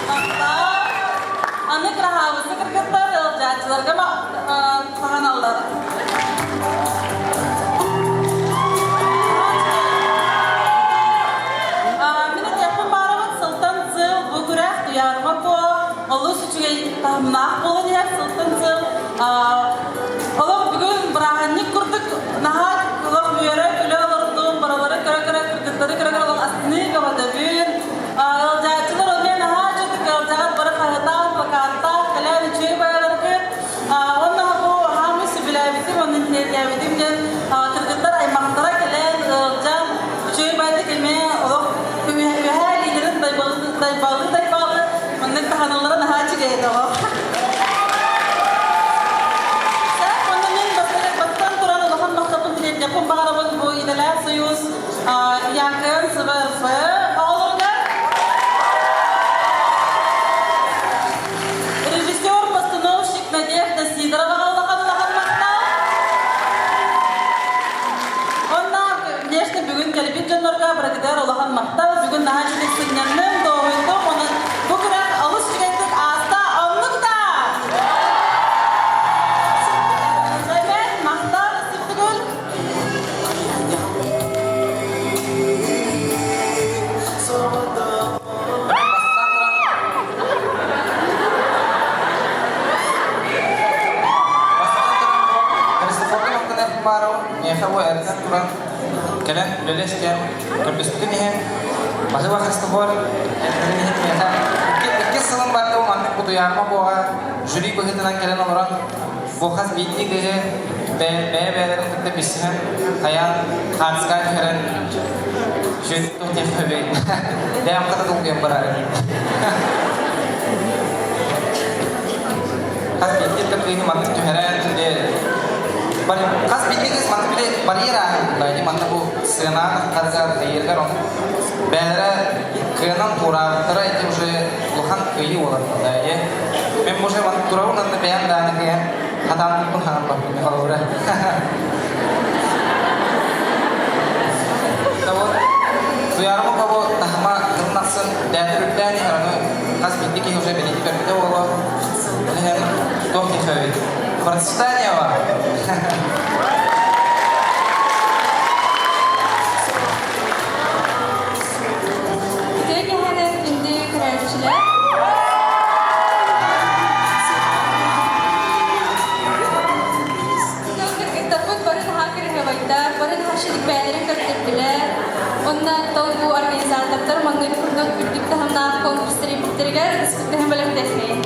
[SPEAKER 4] Махтал. Аны кыраһаабысы кыргыттар ыалдьааччыларга хаһаналлар. Мин этиэхпин баарабын сылтан сыл бу күрэх Туйаарыма Куо олус үчүгэй таһымнаах буолан иһэр сылтан сыл олох бүгүн бырааһынньык курдук наһаа олох үөрэ-күлэ олордум, барылары көрө-көрө кыргыттары көрө-көрө олох астыныы көҕөтөбүн. Ыалдьааччылар эмиэ наһаа үчүгэй ыалдьаҕыт бары хаһытаан, плакаттаах кэлэн үчүгэй байаларгыт. Уонна бу хаамыы сөбүлээбитим, уонна интириэһиргээбитим диэн кыргыттар аймахтара кэлэн ыалдьан үчүгэй баайдык эмиэ олох үөһээ илиилэрин дайбалыы дайбалыы маннык таһаналлара наһаа үчүгэй этэ олох. Уонна мин бастатан туран улахан махталбын тириэрдиэхпин баҕарабын бу идэлээх союз ЯКН СВРФ оҕолоругар Режиссер-постановщик Надежда Сидорова улахан улахан махтал. Онна, конечно, бүгүн кэлбит дьоннорго барыгытыгар улахан махтал. Бүгүн наһаа үчүгэй сынньанным, дуоһуйдум. Онон бу күрэх олус үчүгэйдик ааста. Оннук да! Эбэт, махтал, Сиптигүл.
[SPEAKER 10] Бастатан туран бу Христофорга махтаныах баарым, миэхэ бу эрдэн туран кэлэн үлэлэстиэн көрдөспүтүн иһин Баһыыба Христофор этэрин иһин миэхэ иккис сылым барда бу маннык бутуйаарма буоҕа жюри быһыытынан кэлэн олорон бу хас биирдии киһи бэйэ-бэйэлэрин кытта билсиһэн хайаан хаартыскаҕа түһэрэн Сүөттүм диэхпэбин. Бэйэм хата долгуйан барар. Хас биирдии кыыһы маннык түһэрэн, хас биирдии кыыс маннык били барьер ааһын манна бу сыанаан харыгар ыйыргар он бээлэрэ кыанан туораабыттара ити уже улахан кыайыы буолар дии. Мен уже маннык турабын анны бэйэм дааны кыйан хатаан туппун хаҥан барбын холобура. Туйаарыма кого таһыма кырын ахсын дээтэр үрдээн иһэр ону хас биирдии киһи уже бэлиэтии көрбүтэ буолуо. Ол иһин туох диэхэ Процветание вам!
[SPEAKER 11] Үтүө киэһэнэн күндү көрөөччүлэр. Кыргыттарбыт бары наһаа кыраһыабайдар, бары наһаа ширикбээлэрин көрдөрдүлэр. Онно оттон бу организатордар маннык курдук үрдүк таһымнаах конкурс тэрийбиттэригэр ытыспыттарын бэлэхтэһин.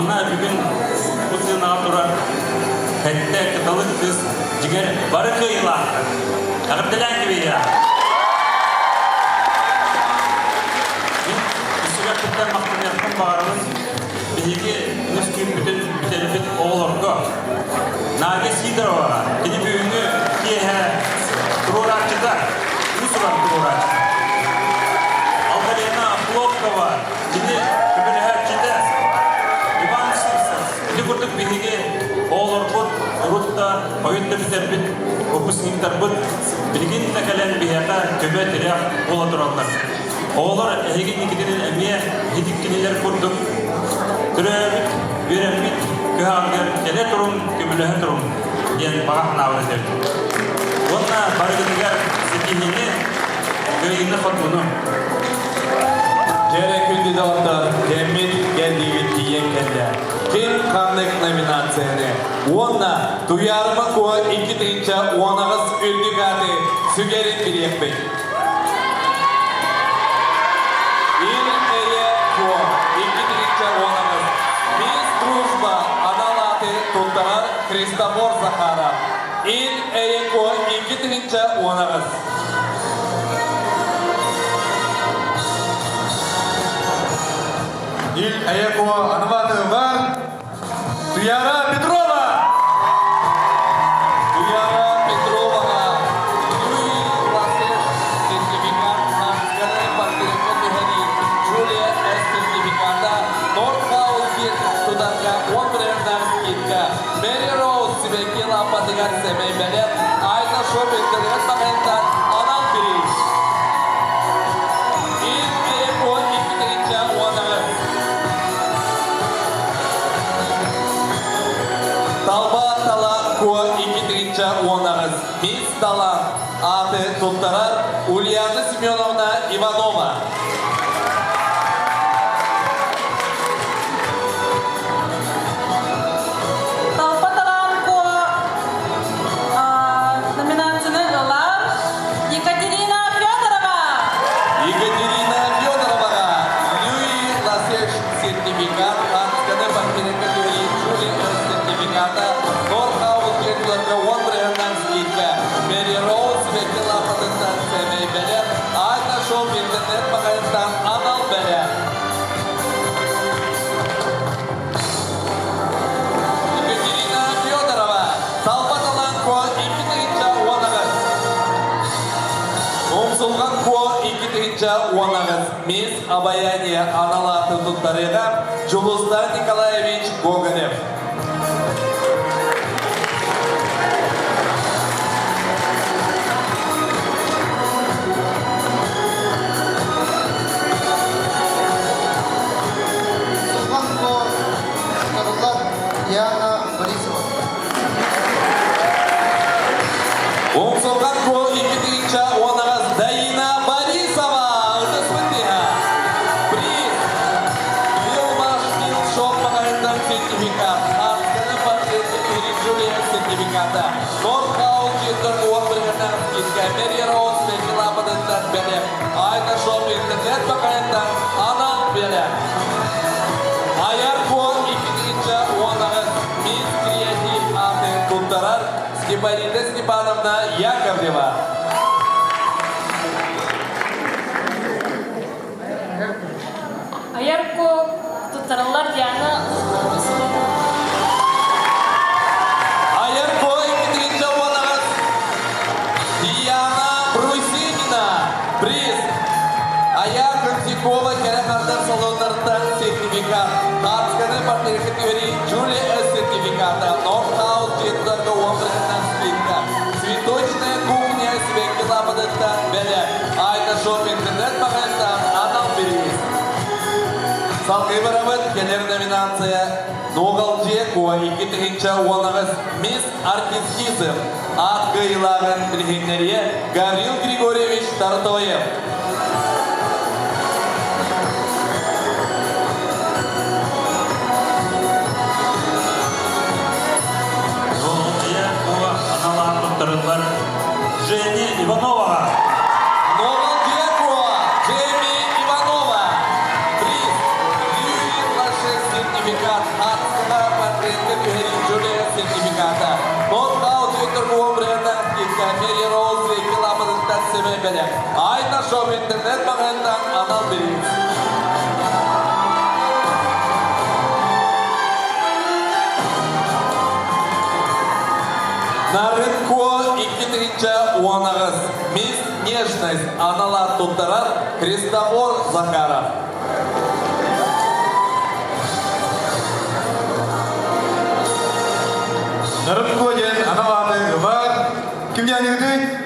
[SPEAKER 5] Манна бүгүн бу сыанаҕа турар сэттэ кыталык кыыс дьиҥэр бары кыайыылаахтар. Эҕэрдэлээн кэбиһиэ. Мин сүрэхпиттэн махтаныахпын баҕарабын биһиги үс күммүтүн бүтэрбит оҕолорго Надя Сидорова кини бүгүҥҥү киэһэ туруорааччыта, уус-уран туруорааччыта. Алталена Хлопкова кини көмөлөһөөччүтэ Иван Сивцев. Ити курдук биһиги оҕолорбут урут да, хойут да бүтэрбит выпускниктарбыт билигин да кэлэн биһиэхэ көмө-тирэх буола тураллар. Оҕолор эһиги инникитин эмиэ ити кинилэр курдук төрөөбүт, үөрэммит кыһаҕыгар кэлэ туруҥ, көмөлөһө туруҥ диэн баҕа санаабын этэбин. Уонна барыгытыгар ситиһиини, кыайыыны-хотууну.
[SPEAKER 6] Дьэрэ күндү доҕоттор, кэммит кэллиибит тиийэн кэллэ. Ким ханнык номинацияны уонна Туйаарыма Куо 2018 үрдүк ааты сүгэрин билиэхпит. Ил Эйэ Куо 2018 Мисс Дружба анал ааты туттарар Христофор Захаров. Ил Эйэ Куо 2018
[SPEAKER 7] Ил Эйэ Куо анал Туяра Петрова!
[SPEAKER 6] Туяра Петроваҕа Юрий Ласеш сертификат Хансканы портретка түһэрии Джулия С. сертификата Норд Хаус тутарга 10 бырыһыаннаах скидка Мэри Роуз сибэкки лаампатыгар сэмэй бэлэх Айна Шопинг интернет маҕаһыынтан анал бириис. Ил 12 тыһыынча 18. Талба Тала Куо 2018 Мисс Талант ааты туттарар Ульяна Семеновна Иванова.
[SPEAKER 4] Талба Талан Куо номинацияны ылар Екатерина Федорова.
[SPEAKER 6] Екатерина Федороваҕа Люи Ласеш сертификат Хансканы портретка түһэрии Джули сертификата Норхаус дьиэтилэргэ 10 бырыһыаннаах скидка Мэри Роуз сибэкки лааппатыттан сэмэй бэлэх Айна Шоу интернет-маҕаһыынтан анал бэлэх. Екатерина Федорова, Талба Талан Куо 2018. Умсулҕан Куо 2018 Мисс Обаяние анал аатын туттарыыга Дьулустан Николаевич Гоголев.
[SPEAKER 12] Умсулҕан Куо туттарыллар Диана Борисова.
[SPEAKER 6] Умсулҕан Куо 2018 Даина Борисова ытыспыт тыаһа. Приз Филмаш Филшоп маҕаһыынтан сертификат, Арсканы портреты Жюльен сертификата, Нордхаус дьиэтигэр уот бырыһыаннаах скидка, Мэри Роуз Бэкки лааппатыттан бэлэх, Айна Шоп интернет маҕаһыынтан анал бэлэх. Айар Куо 2018 Мисс Креатив аатын туттарар Степанида Степановна Яковлева.
[SPEAKER 1] Айар Куо туттараллар Диана
[SPEAKER 6] Айар Куо 2018 Диана Брусинина. Приз. Ая Кымсикова кэрэ хардар салоннартан сертификат. Хаарсканы портретка түһэрии Джулия С. сертификата. Нордхаус дьиэтигэр уон бырыһыаннаах скидка. Цветочная кухня сибэкки лааппатыттан бэлэх. Айна Шоп интернет маҕаһыынтан анал бириис. Салгыы барабыт кэлэр номинация Нуоҕалдьыйа Куо 2018 Мисс Артистизм аат кыайыылааҕын билиһиннэриэ Гаврил Григорьевич Тартоев.
[SPEAKER 5] Нуоҕалдьыйа Куо анал аат туттарыллар Женя Ивановаҕа.
[SPEAKER 6] Нуоҕалдьыйа Куо Джейми Иванова. Приз Льюи Лаше сертификат. бэлэх. Айна Шоп интернет-маҕаһыынтан анал бириис. Нарын Куо 2018 Мисс Нежность анал аат туттарар Христофор Захаров.
[SPEAKER 7] Нарын Куо диэн анал ааты ылар. Ким диэн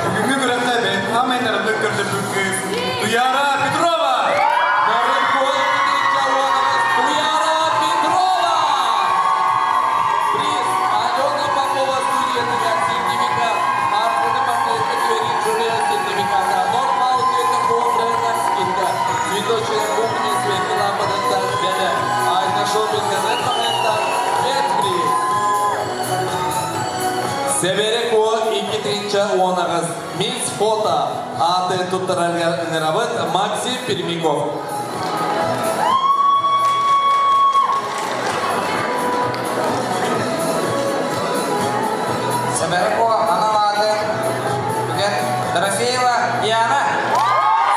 [SPEAKER 7] Бүгүҥҥү күрэххэ бэйэтин нарыннык көрдөрбүт кыыс Туяра Петрова!
[SPEAKER 6] Нарын Куо Туяра Петрова! Приз Алена Попова студиятыгар сертификат. Архыны портретка түһэрии Джулия сертификата. Нормал диэки брендах скидка. Цветочная кухня светлый лампадан бэлэх. Айна Шоп интернет маҕаһыынтан спецприз. Сэбэрэ Куо 2018 Мисс Фото ааты туттарарыгар ыҥырабыт Максим Пермяков.
[SPEAKER 10] Сэбэрэ Куо анал ааты бүгүн Дорофеева Диана.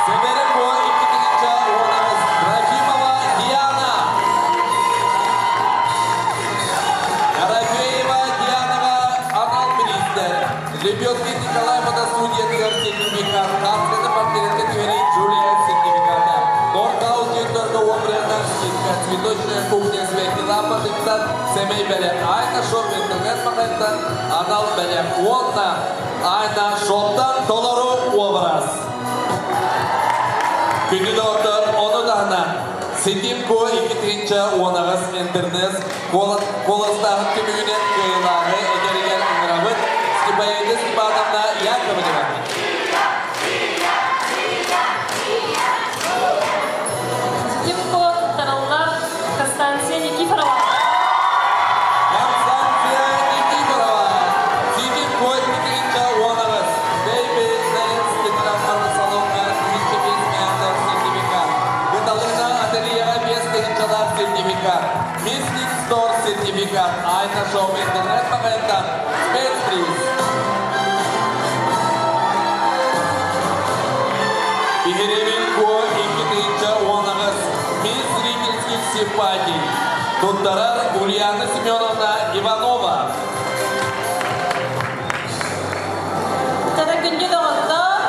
[SPEAKER 6] Сэбэрэ Куо 2018 Трофимова Диана. Дорофеева Дианаҕа анал бириистэр. Лебедкин Николай мотостудиятыгар сертификат, Хасканы портретка түһэрии Джулия сертификата. Норкаус директорга уон скидка, цветочная кухня светлый лампатыттан сэмэй бэлэх. Айна Шоп интернет маҕаһыынтан анал бэлэх. Уонна Айна Шоптан толору образ. Күндү доҕоттор, ону таһынан Ситим Ко 2018 интернет куоластааһын түмүгүнэн кыайыылааҕы эдэригэр ыҥырабыт Степаида Степановна Яковлева.
[SPEAKER 4] Ситим Ко туттарыллар Констанция Никифорова.
[SPEAKER 6] Констанция Никифорова. Ситим Ко 2018 Baby Dance титуллар салоҥҥа 1005 миллиардов сертификат. Кыталыына ательеҕа 5 тыһыынчалаах сертификат. Мисник Стор сертификат. Айна Шоу интернет маҕаһыынтан спецприз. Биһирэбил Куо 2018 Мисс зрительских симпатий. Туттарар Ульяна Семеновна Иванова.
[SPEAKER 4] Чата күндү доҕоттор,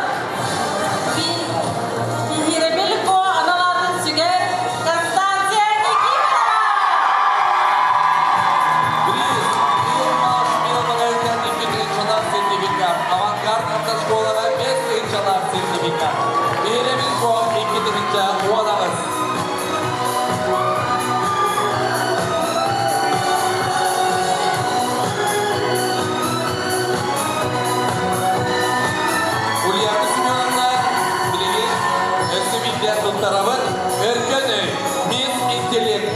[SPEAKER 4] Биһирэбил Куо анал аатын сүгэр Констанция Никифорова!
[SPEAKER 6] Приз Фирма Шмил маҕаһыынтан 2 тыһыынчалаах сертификат. Авангард автошколаҕа 5 тыһыынчалаах сертификат. Биһирэбил Куо 2018. Ульяна Семеновна билигин өссө биирдэ туттарабыт. Өркөн өй, Мисс Интеллект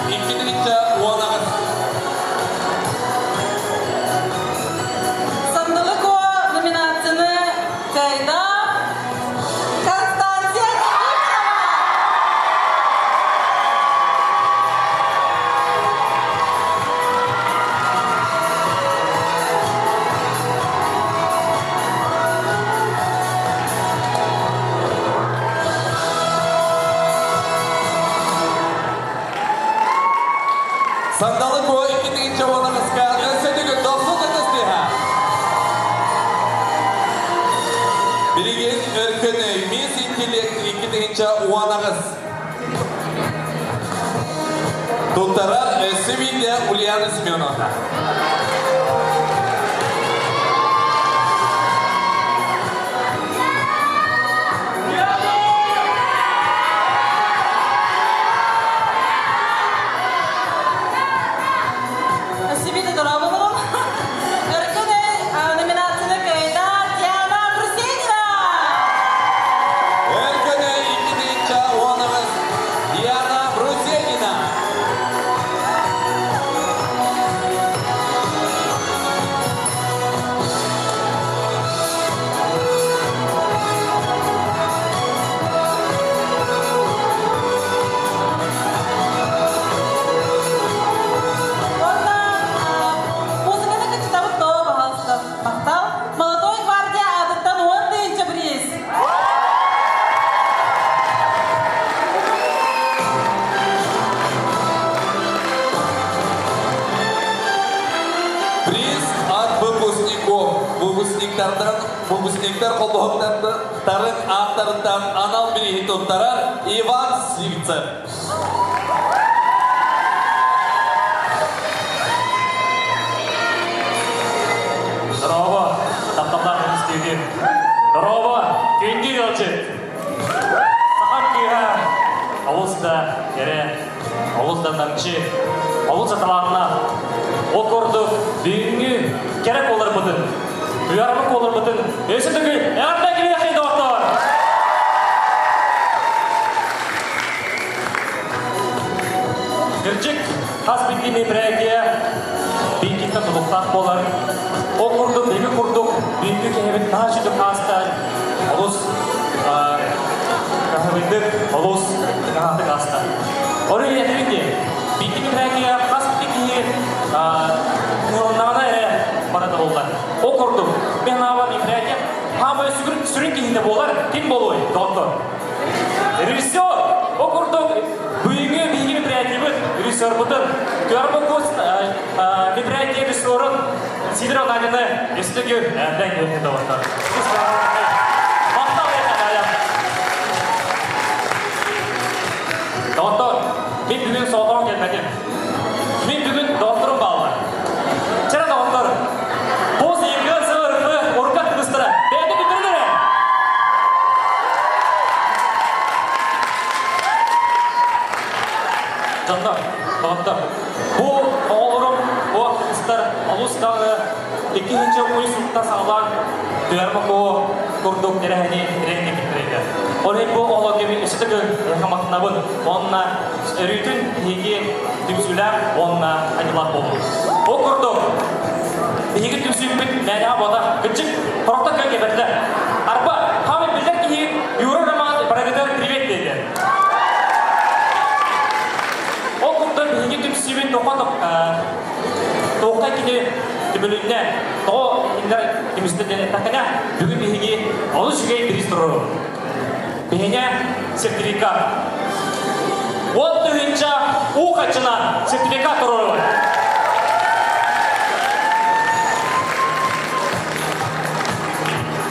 [SPEAKER 6] 2018.
[SPEAKER 4] Сандалы Куо номинацияны кыайда Констанция Никифорова!
[SPEAKER 6] Сандалы Куо 2018-ка өссө төгүл дохсун ытыс тыаһа. Билигин Өркөн өй, Мисс Интеллект 2018. Туттарар өссө биирдэ Ульяна Семеновна.
[SPEAKER 4] Спасибо, дорогому. Өркөн өй номинацияны кыайда Диана Брусенина!
[SPEAKER 6] Өркөн өй 2018 Диана Брусенина. Выпускниктар холбоһуктарын ааттарыттан анал бирииһи туттарар Иван Сивцев.
[SPEAKER 5] Дорообо, тапталлаах көмүскүүгүн. Дорообо, күндү ыалдьыт. Саха кыыһа олус да кэрэ, олус да намчы, олус да талааннаах. Ол курдук бүгүҥҥү кэрэ буоларбытын, туйаарбыт буоларбытын өссө төгүл эҕэрдэ кэлиэххэй доҕоттоор! Кырдьык, хас биирдии мероприятие бииргиттэн тутулуктаах буолар. Ол курдук, биһиги курдук бүгүҥҥү киһибит наһаа сүдү ааста, олус каһыбыйдык, олус ыараатык ааста. Ол иһин этэбин дии, биирдии мероприятие хас биирдии киһи кыһалыннаҕына эрэ бара табыллар. Ол курдук, мин санаабар мероприятие хаамай сүрүн киһитэ буолар, ким буолуой, доҕоттор? Режиссер! Ол курдук, бүгүҥҥү биһиги мероприятиебыт режиссербытын, Көрбө курс мероприятие режиссерун Сидор Ананины өстөгү эрдэн кэлбит доҕоттор. Махтал Доҕоттор, мин бүгүн соҕотоҕун кэлбэтим. Мин бүгүн доҕотторум бааллар. Чэрэ доҕоттор, бу сыйыгы сылырпы урукка кыбыстара бэйэтэ бүтүрүн эрэ. Дьоннор, доҕоттор, бу оҕолорум, бу кыстар олус даҕаны иккиһинчи уй суттан саҕалаан Туярмако курдук тэрэһини тирэҥҥэ киттэрэтэ. Ол иһин бу оҕолорго мин өссө төгүл махтанабын уонна өрүүтүн биһиги түмсүүлээх уонна айылаах буоллун. Ол курдук, биһиги түмсүүбүт мээнэҕэ буолар. Кырдьык, хорохтор кыа кэбэрдэ. Арба, хаамай биллэр киһи Юра Роман барыгытыгар привет диэтэ. Ол курдук биһиги түмсүүбүт тоҕо тоҕо кини түмүлүннэ, тоҕо кинилэр түмүстэ диэн эттэххинэ, бүгүн биһиги олус үчүгэй бириис туруору. Биһиҥэ сертификат. 10 000 уу хаччынан сертификат туруору.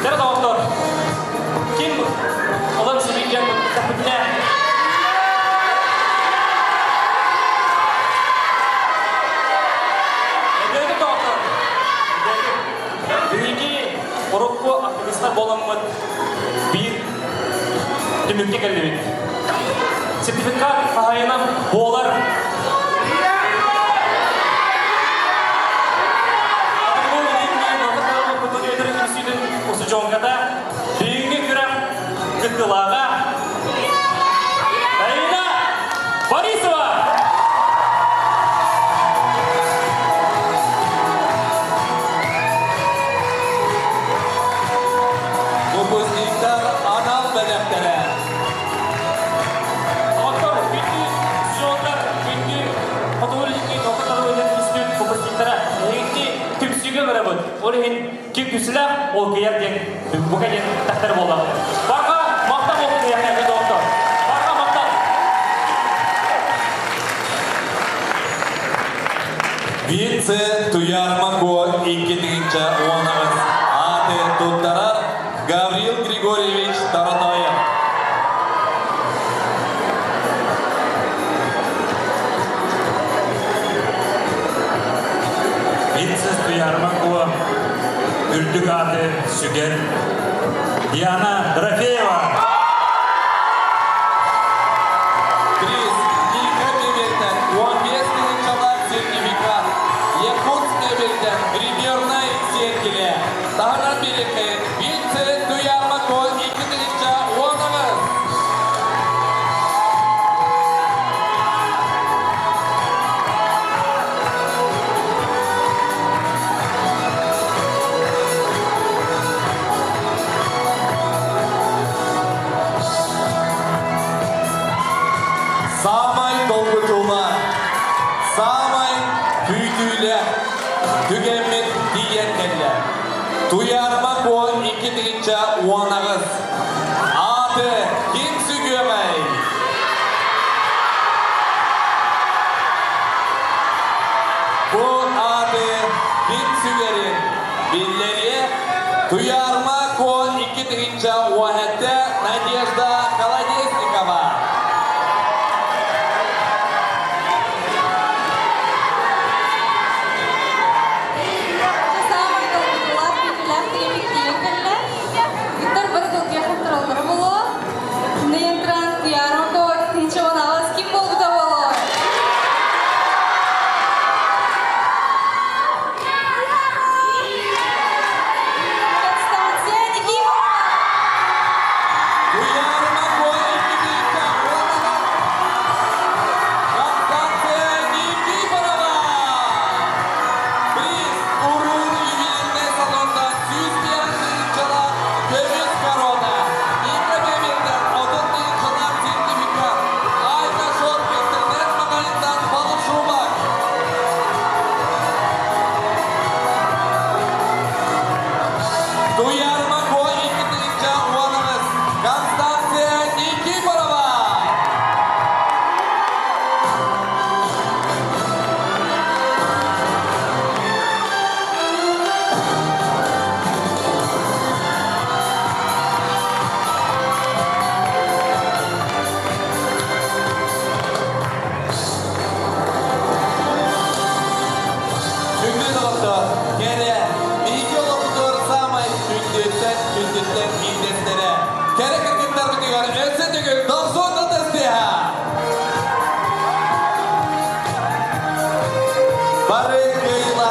[SPEAKER 5] Дьэ, доҕоттор, ким олон сибииргэ кыттыппытына Эдэрги доҕоттор, биһиги урукку активистар буоламмыт биир түмүккэ кэллибит. Сертификат хаһайынан буолар устудьуонката бүгүҥҥү күрэх кыттыылааҕа Таина Борисова!
[SPEAKER 6] Выпускниктар анал бэлэхтэрэ.
[SPEAKER 5] Оттон күндү студенттар, күндү хотугу илиҥҥи наука институт выпускниктара эһигини түмсүүгэ ыҥырабыт. Ол иһин ким күсүлээх, ол кыйар диэн бука диэн тахтар буолла. Барҕа махтал буоллун эһиэхэ доҕоттор. Барҕа махтал.
[SPEAKER 6] Вице Туяр Мако 2018 ааты туттарар Гаврил Григорьевич Таратаев.
[SPEAKER 5] Вице Туяр Мако үрдүк ааты сүгэр Диана Дорофеева.
[SPEAKER 6] Приз Ника мебельтэн 15 тыһыынчалаах сертификат. Якутск мебельтэн гримернай сиэркилэ. Таһынан биэриэххэ Вице Туяр Мако 2018. Саамай долгутуулаах, саамай күүтүүлээх түгэммит тиийэн кэллэ. Туйаарыма Куо 2018. Ааты ким сүгүөҕэй? Бу ааты ким сүгэрин биллэриэ Туйаарыма. 2017 Надежда.